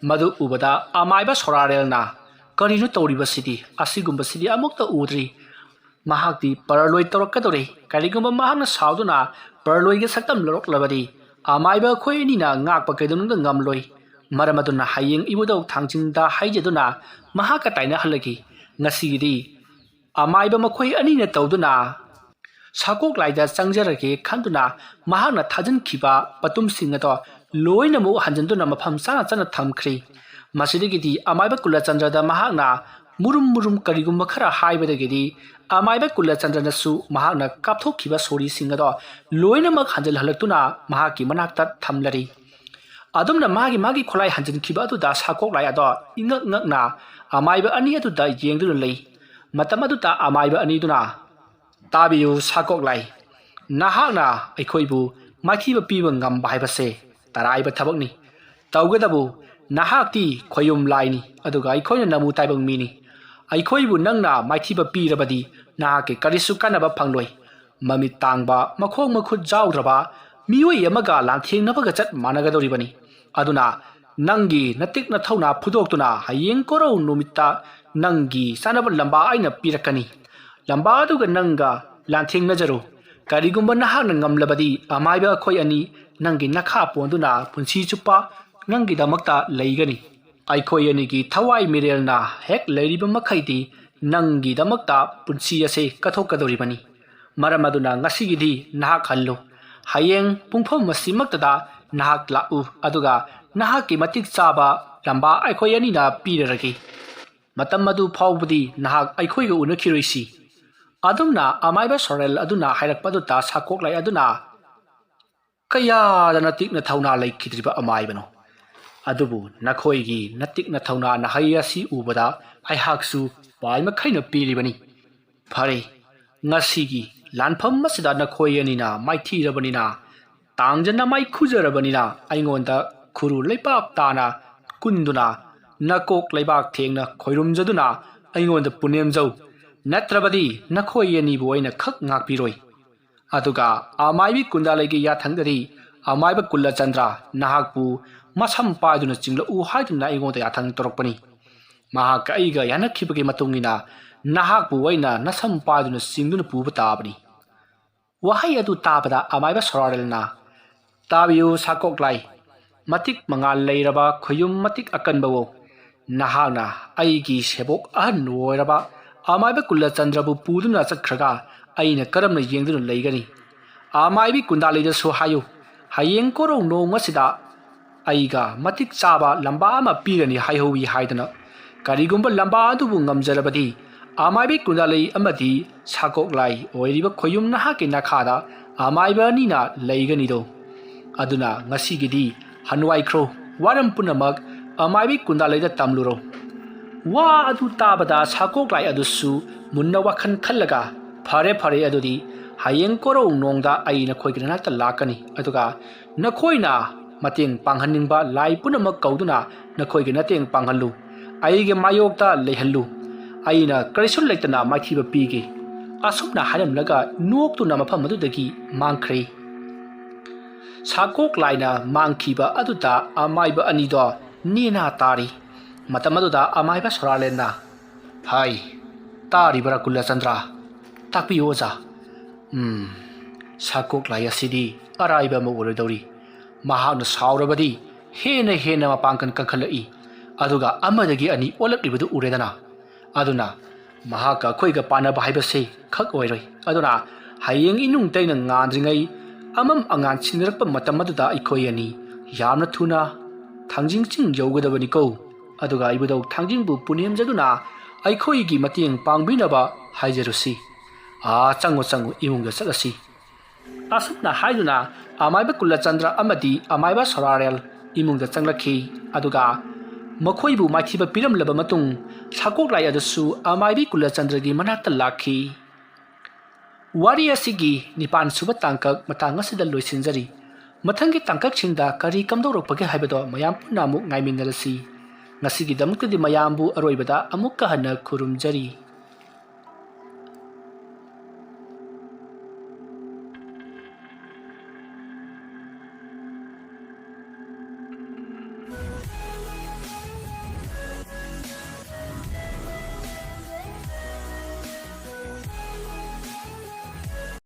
ꯃꯗꯨ ꯎꯕꯗ ꯑꯃꯥꯏꯕ ꯁꯣꯔꯥꯔꯦꯜꯅ, "ꯀꯔꯤꯅꯣ ꯇꯧꯔꯤꯕꯁꯤꯗꯤ? ꯑꯁꯤꯒꯨꯝꯕꯁꯤꯗꯤ ꯑꯃꯨꯛꯇ ꯎꯗ꯭ꯔꯤ꯫" ꯃꯍꯥꯛꯇꯤ ꯄꯔꯂꯣꯏ ꯇꯧꯔꯛꯀꯗꯧꯔꯦ꯫ ꯀꯔꯤꯒꯨꯝꯕ ꯃꯍꯥꯛꯅ ꯁꯥꯎꯗꯨꯅ ꯄꯔꯂꯣꯏꯒꯤ ꯁꯛꯇꯝ ꯂꯧꯔꯛꯂꯕꯗꯤ ꯑꯃꯥꯏꯕ ꯑꯩꯈꯣꯏ ꯑꯅꯤꯅ ꯉꯥꯛꯄ ꯀꯩꯗꯧꯅꯨꯡꯗ ꯉꯝꯂꯣꯏ꯫ ꯃꯔꯝ ꯑꯗꯨꯅ ꯍꯌꯦꯡ ꯏꯕꯨꯙꯧ ꯊꯥꯡꯖꯤꯡꯗ ꯍꯥꯏꯖꯗꯨꯅ ꯃꯍꯥꯛꯀ ꯇꯥꯏꯅꯍꯜꯂꯒꯦ꯫ ꯉꯁꯤꯒꯤꯗꯤ ꯑꯃꯥꯏꯕ ꯃꯈꯣꯏ ꯑꯅꯤꯅ ꯇꯧꯗꯨꯅ ꯁꯥꯀꯣꯛ ꯂꯥꯏꯗ ꯆꯪꯖꯔꯒꯦ ꯈꯟꯗꯨꯅ ꯃꯍꯥꯛꯅ ꯊꯥꯖꯤꯟꯈꯤꯕ ꯄꯣꯠꯂꯝꯁꯤꯡ ꯑꯗꯣ ꯂꯣꯏꯅꯃꯛ ꯍꯟꯖꯤꯟꯗꯨꯅ ꯃꯐꯝ ꯆꯥꯅ ꯆꯥꯅ ꯊꯝꯈ꯭ꯔꯦ꯫ ꯃꯁꯤꯗꯒꯤꯗꯤ ꯑꯃꯥꯏꯕ ꯀꯨꯂꯆꯟꯗ꯭ꯔꯗ ꯃꯍꯥꯛꯅ ꯃꯨꯔꯨꯝ ꯃꯨꯔꯨꯝ ꯀꯔꯤꯒꯨꯝꯕ ꯈꯔ ꯍꯥꯏꯕꯗꯒꯤꯗꯤ ꯑꯃꯥꯏꯕ ꯀꯨꯂꯆꯟꯗ꯭ꯔꯅꯁꯨ ꯃꯍꯥꯛꯅ ꯀꯥꯞꯊꯣꯛꯈꯤꯕ ꯁꯣꯔꯤꯁꯤꯡ ꯑꯗꯣ ꯂꯣꯏꯅꯃꯛ ꯍꯟꯖꯤꯜꯍꯜꯂꯛꯇꯨꯅ ꯃꯍꯥꯛꯀꯤ ꯃꯅꯥꯛꯇ ꯊꯝꯂꯔꯤ꯫ ꯑꯗꯨꯝꯅ ꯃꯥꯒꯤ ꯃꯥꯒꯤ ꯈꯨꯠꯂꯥꯏ ꯍꯟꯖꯤꯟꯈꯤꯕ ꯑꯗꯨꯗ ꯁꯥꯀꯣꯛ ꯂꯥꯏ ꯑꯗꯣ ꯏꯉꯛ ꯉꯛꯅ ꯑꯃꯥꯏꯕ ꯑꯅꯤ ꯑꯗꯨꯗ ꯌꯦꯡꯗꯨꯅ ꯂꯩ꯫ ꯃꯇꯝ ꯑꯗꯨꯗ ꯑꯃꯥꯏꯕ ꯑꯅꯤꯗꯨꯅ, "ꯇꯥꯕꯤꯌꯨ ꯁꯥꯀꯣꯛ ꯂꯥꯏ, ꯅꯍꯥꯛꯅ ꯑꯩꯈꯣꯏꯕꯨ ꯃꯥꯏꯊꯤꯕ ꯄꯤꯕ ꯉꯝꯕ ꯍꯥꯏꯕꯁꯦ ꯇꯔꯥꯏꯕ ꯊꯕꯛꯅꯤ꯫ ꯇꯧꯒꯗꯕꯨ, ꯅꯍꯥꯛꯇꯤ ꯈꯣꯌꯨꯝ ꯂꯥꯏꯅꯤ, ꯑꯗꯨꯒ ꯑꯩꯈꯣꯏꯅ ꯅꯃꯨ ꯇꯥꯏꯕꯪ ꯃꯤꯅꯤ꯫ ꯑꯩꯈꯣꯏꯕꯨ ꯅꯪꯅ ꯃꯥꯏꯊꯤꯕ ꯄꯤꯔꯕꯗꯤ ꯅꯍꯥꯛꯀꯤ ꯀꯔꯤꯁꯨ ꯀꯥꯟꯅꯕ ꯐꯪꯂꯣꯏ꯫ ꯃꯃꯤꯠ ꯇꯥꯡꯕ, ꯃꯈꯣꯡ ꯃꯈꯨꯠ ꯌꯥꯎꯗ꯭ꯔꯕ ꯃꯤꯑꯣꯏ ꯑꯃꯒ ꯂꯥꯟꯊꯦꯡꯅꯕꯒ ꯆꯠ ꯃꯥꯟꯅꯒꯗꯧꯔꯤꯕꯅꯤ꯫ ꯑꯗꯨꯅ ꯅꯪꯒꯤ ꯅꯇꯤꯛ ꯅꯊꯧꯅꯥ ꯐꯨꯗꯣꯛꯇꯨꯅ ꯍꯌꯦꯡ ꯀꯣꯔꯧ ꯅꯨꯃꯤꯠꯇ ꯅꯪꯒꯤ ꯆꯥꯅꯕ ꯂꯝꯕꯥ ꯑꯩꯅ ꯄꯤꯔꯛꯀꯅꯤ꯫ ꯂꯝꯕꯥ ꯑꯗꯨꯒ ꯅꯪꯒ ꯂꯥꯟꯊꯦꯡꯅꯖꯔꯨ꯫ ꯀꯔꯤꯒꯨꯝꯕ ꯅꯍꯥꯛꯅ ꯉꯝꯂꯕꯗꯤ ꯑꯃꯥꯏꯕ ꯑꯩꯈꯣꯏ ꯑꯅꯤ ꯅꯪꯒꯤ ꯅꯈꯥ ꯄꯣꯟꯗꯨꯅ ꯄꯨꯟꯁꯤ ꯆꯨꯞꯄ ꯅꯪꯒꯤꯗꯃꯛꯇ ꯂꯩꯒꯅꯤ꯫ ꯑꯩꯈꯣꯏ ꯑꯅꯤꯒꯤ ꯊꯋꯥꯏ ꯃꯤꯔꯦꯜꯅ ꯍꯦꯛ ꯂꯩꯔꯤꯕ ꯃꯈꯩꯗꯤ ꯅꯪꯒꯤꯗꯃꯛꯇ ꯄꯨꯟꯁꯤ ꯑꯁꯤ ꯀꯠꯊꯣꯛꯀꯗꯧꯔꯤꯕꯅꯤ꯫ ꯃꯔꯝ ꯑꯗꯨꯅ ꯉꯁꯤꯒꯤꯗꯤ ꯅꯍꯥꯛ ꯍꯜꯂꯨ꯫ ꯍꯌꯦꯡ ꯄꯨꯡꯐꯝ ꯑꯁꯤꯃꯛꯇꯗ ꯅꯍꯥꯛ ꯂꯥꯛꯎ, ꯑꯗꯨꯒ ꯅꯍꯥꯛꯀꯤ ꯃꯇꯤꯛ ꯆꯥꯕ ꯂꯝꯕꯥ ꯑꯩꯈꯣꯏ ꯑꯅꯤꯅ ꯄꯤꯔꯔꯒꯦ꯫ ꯃꯇꯝ ꯑꯗꯨ ꯐꯥꯎꯕꯗꯤ ꯅꯍꯥꯛ ꯑꯩꯈꯣꯏꯒ ꯎꯅꯈꯤꯔꯣꯏꯁꯤ꯫" ꯑꯗꯨꯝꯅ ꯑꯃꯥꯏꯕ ꯁꯣꯔꯦꯜ ꯑꯗꯨꯅ ꯍꯥꯏꯔꯛꯄ ꯑꯗꯨꯗ ꯁꯥꯀꯣꯛꯂꯩ ꯑꯗꯨꯅ, "ꯀꯌꯥꯗ ꯅꯇꯤꯛ ꯅꯊꯧꯅꯥ ꯂꯩꯈꯤꯗ꯭ꯔꯤꯕ ꯑꯃꯥꯏꯕꯅꯣ! ꯑꯗꯨꯕꯨ ꯅꯈꯣꯏꯒꯤ ꯅꯇꯤꯛ ꯅꯊꯧꯅꯥ ꯅꯍꯩ ꯑꯁꯤ ꯎꯕꯗ ꯑꯩꯍꯥꯛꯁꯨ ꯄꯥꯏ ꯃꯈꯩꯅ ꯄꯤꯔꯤꯕꯅꯤ꯫ ꯐꯔꯦ, ꯉꯁꯤꯒꯤ ꯂꯥꯟꯐꯝ ꯑꯁꯤꯗ ꯅꯈꯣꯏ ꯑꯅꯤꯅ ꯃꯥꯏꯊꯤꯔꯕꯅꯤꯅ, ꯇꯥꯡꯖꯅ ꯃꯥꯏꯈꯨꯖꯔꯕꯅꯤꯅ ꯑꯩꯉꯣꯟꯗ ꯈꯨꯔꯨ ꯂꯩꯄꯥꯛ ꯇꯥꯅ ꯀꯨꯟꯗꯨꯅ ꯅꯀꯣꯛ ꯂꯩꯕꯥꯛ ꯊꯦꯡꯅ ꯈꯣꯏꯔꯨꯝꯖꯗꯨꯅ ꯑꯩꯉꯣꯟꯗ ꯄꯨꯅꯦꯝꯖꯧ꯫ ꯅꯠꯇ꯭ꯔꯕꯗꯤ ꯅꯈꯣꯏ ꯑꯅꯤꯕꯨ ꯑꯩꯅ ꯈꯛ ꯉꯥꯛꯄꯤꯔꯣꯏ꯫ ꯑꯗꯨꯒ ꯑꯃꯥꯏꯕꯤ ꯀꯨꯟꯗꯥꯂꯩꯒꯤ ꯌꯥꯊꯪꯗꯗꯤ ꯑꯃꯥꯏꯕ ꯀꯨꯂꯆꯟꯗ꯭ꯔ ꯅꯍꯥꯛꯄꯨ ꯃꯁꯝ ꯄꯥꯏꯗꯨꯅ ꯆꯤꯡꯂꯛꯎ ꯍꯥꯏꯗꯨꯅ ꯑꯩꯉꯣꯟꯗ ꯌꯥꯊꯪ ꯇꯧꯔꯛꯄꯅꯤ꯫ ꯃꯍꯥꯛꯀ ꯑꯩꯒ ꯌꯥꯅꯈꯤꯕꯒꯤ ꯃꯇꯨꯡ ꯏꯟꯅ ꯅꯍꯥꯛꯄꯨ ꯑꯩꯅ ꯅꯁꯝ ꯄꯥꯏꯗꯨꯅ ꯆꯤꯡꯗꯨꯅ ꯄꯨꯕ ꯇꯥꯕꯅꯤ꯫" ꯋꯥꯍꯩ ꯑꯗꯨ ꯇꯥꯕꯗ ꯑꯃꯥꯏꯕ ꯁꯣꯔꯥꯔꯦꯜꯅ, "ꯇꯥꯕꯤꯌꯨ ꯁꯥꯀꯣꯛꯂꯥꯏ, ꯃꯇꯤꯛ ꯃꯉꯥꯜ ꯂꯩꯔꯕ ꯈꯨꯌꯨꯝ ꯃꯇꯤꯛ ꯑꯀꯟꯕꯋꯣ, ꯅꯍꯥꯛꯅ ꯑꯩꯒꯤ ꯁꯦꯕꯣꯛ ꯑꯍꯟ ꯑꯣꯏꯔꯕ ꯑꯃꯥꯏꯕ ꯀꯨꯂꯆꯟꯗ꯭ꯔꯕꯨ ꯄꯨꯗꯨꯅ ꯆꯠꯈ꯭ꯔꯒ ꯑꯩꯅ ꯀꯔꯝꯅ ꯌꯦꯡꯗꯨꯅ ꯂꯩꯒꯅꯤ? ꯑꯃꯥꯏꯕꯤ ꯀꯨꯟꯗꯥꯂꯩꯗꯁꯨ ꯍꯥꯏꯌꯨ, ꯍꯌꯦꯡ ꯀꯣꯔꯧ ꯅꯣꯡ ꯑꯁꯤꯗ ꯑꯩꯒ ꯃꯇꯤꯛ ꯆꯥꯕ ꯂꯝꯕꯥ ꯑꯃ ꯄꯤꯔꯅꯤ ꯍꯥꯏꯍꯧꯋꯤ ꯍꯥꯏꯗꯅ꯫ ꯀꯔꯤꯒꯨꯝꯕ ꯂꯝꯕꯥ ꯑꯗꯨꯕꯨ ꯉꯝꯖꯔꯕꯗꯤ ꯑꯃꯥꯏꯕꯤ ꯀꯨꯟꯗꯥꯂꯩ ꯑꯃꯗꯤ ꯁꯥꯀꯣꯛꯂꯥꯏ ꯑꯣꯏꯔꯤꯕ ꯈꯣꯌꯨꯝ ꯅꯍꯥꯛꯀꯤ ꯅꯈꯥꯗ ꯑꯃꯥꯏꯕ ꯑꯅꯤꯅ ꯂꯩꯒꯅꯤꯗꯣ꯫ ꯑꯗꯨꯅ ꯉꯁꯤꯒꯤꯗꯤ ꯍꯟꯋꯥꯏꯈ꯭ꯔꯣ, ꯋꯥꯔꯝ ꯄꯨꯝꯅꯃꯛ ꯑꯃꯥꯏꯕꯤ ꯀꯨꯟꯗꯥꯂꯩꯗ ꯇꯝꯂꯨꯔꯣ꯫ ꯋꯥ ꯑꯗꯨ ꯇꯥꯕꯗ ꯁꯥꯀꯣꯛꯂꯥꯏ ꯑꯗꯨꯁꯨ ꯃꯨꯟꯅ ꯋꯥꯈꯜ ꯈꯜꯂꯒ, "ꯐꯔꯦ, ꯐꯔꯦ, ꯑꯗꯨꯗꯤ ꯍꯌꯦꯡ ꯀꯣꯔꯧ ꯅꯣꯡꯗ ꯑꯩ ꯅꯈꯣꯏꯒꯤ ꯅꯅꯥꯛꯇ ꯂꯥꯛꯀꯅꯤ, ꯑꯗꯨꯒ ꯅꯈꯣꯏꯅ ꯃꯇꯦꯡ ꯄꯥꯡꯍꯟꯅꯤꯡꯕ ꯂꯥꯏ ꯄꯨꯝꯅꯃꯛ ꯀꯧꯗꯨꯅ ꯅꯈꯣꯏꯒꯤ ꯃꯇꯦꯡ ꯄꯥꯡꯍꯜꯂꯨ꯫ ꯑꯩꯒꯤ ꯃꯥꯌꯣꯛꯇ ꯂꯩꯍꯜꯂꯨ꯫ ꯑꯩꯅ ꯀꯔꯤꯁꯨ ꯂꯩꯇꯅ ꯃꯥꯏꯊꯤꯕ ꯄꯤꯒꯦ"꯫ ꯑꯁꯨꯝꯅ ꯍꯥꯏꯔꯝꯂꯒ ꯅꯣꯛꯇꯨꯅ ꯃꯐꯝ ꯑꯗꯨꯗꯒꯤ ꯃꯥꯡꯈ꯭ꯔꯦ꯫ ꯁꯥꯀꯣꯛ ꯂꯥꯏꯅ ꯃꯥꯡꯈꯤꯕ ꯑꯗꯨꯗ ꯑꯃꯥꯏꯕ ꯑꯅꯤꯗꯣ ꯅꯦꯅꯥ ꯇꯥꯔꯤ꯫ ꯃꯇꯝ ꯑꯗꯨꯗ ꯑꯃꯥꯏꯕ ꯁꯣꯔꯥꯂꯦꯟꯅ, "ꯍꯥꯏ, ꯇꯥꯔꯤꯕꯔꯥ ꯀꯨꯂꯆꯟꯗ꯭ꯔ? ꯇꯥꯛꯄꯤꯌꯨ ꯑꯣꯖꯥ"꯫ "ꯎꯝ, ꯁꯥꯀꯣꯛ ꯂꯥꯏ ꯑꯁꯤꯗꯤ ꯑꯔꯥꯏꯕ ꯑꯃ ꯑꯣꯏꯔꯣꯏꯗꯧꯔꯤ꯫ ꯃꯍꯥꯛꯅ ꯁꯥꯎꯔꯕꯗꯤ ꯍꯦꯟꯅ ꯍꯦꯟꯅ ꯃꯄꯥꯡꯒꯜ ꯀꯟꯈꯠꯂꯛꯏ, ꯑꯗꯨꯒ ꯑꯃꯗꯒꯤ ꯑꯅꯤ ꯑꯣꯜꯂꯛꯂꯤꯕꯗꯨ ꯎꯔꯦꯗꯅ꯫ ꯑꯗꯨꯅ ꯃꯍꯥꯛꯀ ꯑꯩꯈꯣꯏꯒ ꯄꯥꯟꯅꯕ ꯍꯥꯏꯕꯁꯤ ꯈꯛ ꯑꯣꯏꯔꯣꯏ꯫ ꯑꯗꯨꯅ ꯍꯌꯦꯡ ꯏꯅꯨꯡ ꯇꯩꯅ ꯉꯥꯟꯗ꯭ꯔꯤꯉꯩ ꯑꯃꯝ ꯑꯉꯥꯟ ꯁꯤꯟꯅꯔꯛꯄ ꯃꯇꯝ ꯑꯗꯨꯗ ꯑꯩꯈꯣꯏ ꯑꯅꯤ ꯌꯥꯝꯅ ꯊꯨꯅ ꯊꯥꯡꯖꯤꯡ ꯆꯤꯡ ꯌꯧꯒꯗꯕꯅꯤꯀꯣ꯫ ꯑꯗꯨꯒ ꯏꯕꯨꯙꯧ ꯊꯥꯡꯖꯤꯡꯕꯨ ꯄꯨꯅꯦꯝꯖꯗꯨꯅ ꯑꯩꯈꯣꯏꯒꯤ ꯃꯇꯦꯡ ꯄꯥꯡꯕꯤꯅꯕ ꯍꯥꯏꯖꯔꯨꯁꯤ꯫ ꯑꯥ, ꯆꯪꯉꯨ, ꯆꯪꯉꯨ, ꯏꯃꯨꯡꯗ ꯆꯠꯂꯁꯤ"꯫ ꯑꯁꯨꯝꯅ ꯍꯥꯏꯗꯨꯅ ꯑꯃꯥꯏꯕ ꯀꯨꯂꯆꯟꯗ꯭ꯔ ꯑꯃꯗꯤ ꯑꯃꯥꯏꯕ ꯁꯣꯔꯥꯔꯦꯜ ꯏꯃꯨꯡꯗ ꯆꯪꯂꯛꯈꯤ꯫ ꯑꯗꯨꯒ ꯃꯈꯣꯏꯕꯨ ꯃꯥꯏꯊꯤꯕ ꯄꯤꯔꯝꯂꯕ ꯃꯇꯨꯡ, ꯁꯥꯀꯣꯛꯂꯥꯏ ꯑꯗꯨꯁꯨ ꯑꯃꯥꯏꯕꯤ ꯀꯨꯂꯆꯟꯗ꯭ꯔꯒꯤ ꯃꯅꯥꯛꯇ ꯂꯥꯛꯈꯤ꯫ ꯋꯥꯔꯤ ꯑꯁꯤꯒꯤ ꯅꯤꯄꯥꯟ ꯁꯨꯕ ꯇꯥꯡꯀꯛ ꯃꯇꯥꯡ ꯑꯁꯤꯗ ꯂꯣꯏꯁꯤꯟꯖꯔꯤ꯫ ꯃꯊꯪꯒꯤ ꯇꯥꯡꯀꯛꯁꯤꯡꯗ ꯀꯔꯤ ꯀꯝꯗꯧꯔꯛꯄꯒꯦ ꯍꯥꯏꯕꯗꯣ ꯃꯌꯥꯝ ꯄꯨꯟꯅ ꯑꯃꯨꯛ ꯉꯥꯏꯃꯤꯟꯅꯔꯁꯤ꯫ ꯉꯁꯤꯒꯤꯗꯃꯛꯇꯗꯤ ꯃꯌꯥꯝꯕꯨ ꯑꯔꯣꯏꯕꯗ ꯑꯃꯨꯛꯀ ꯍꯟꯅ ꯈꯨꯔꯨꯝꯖꯔꯤ꯫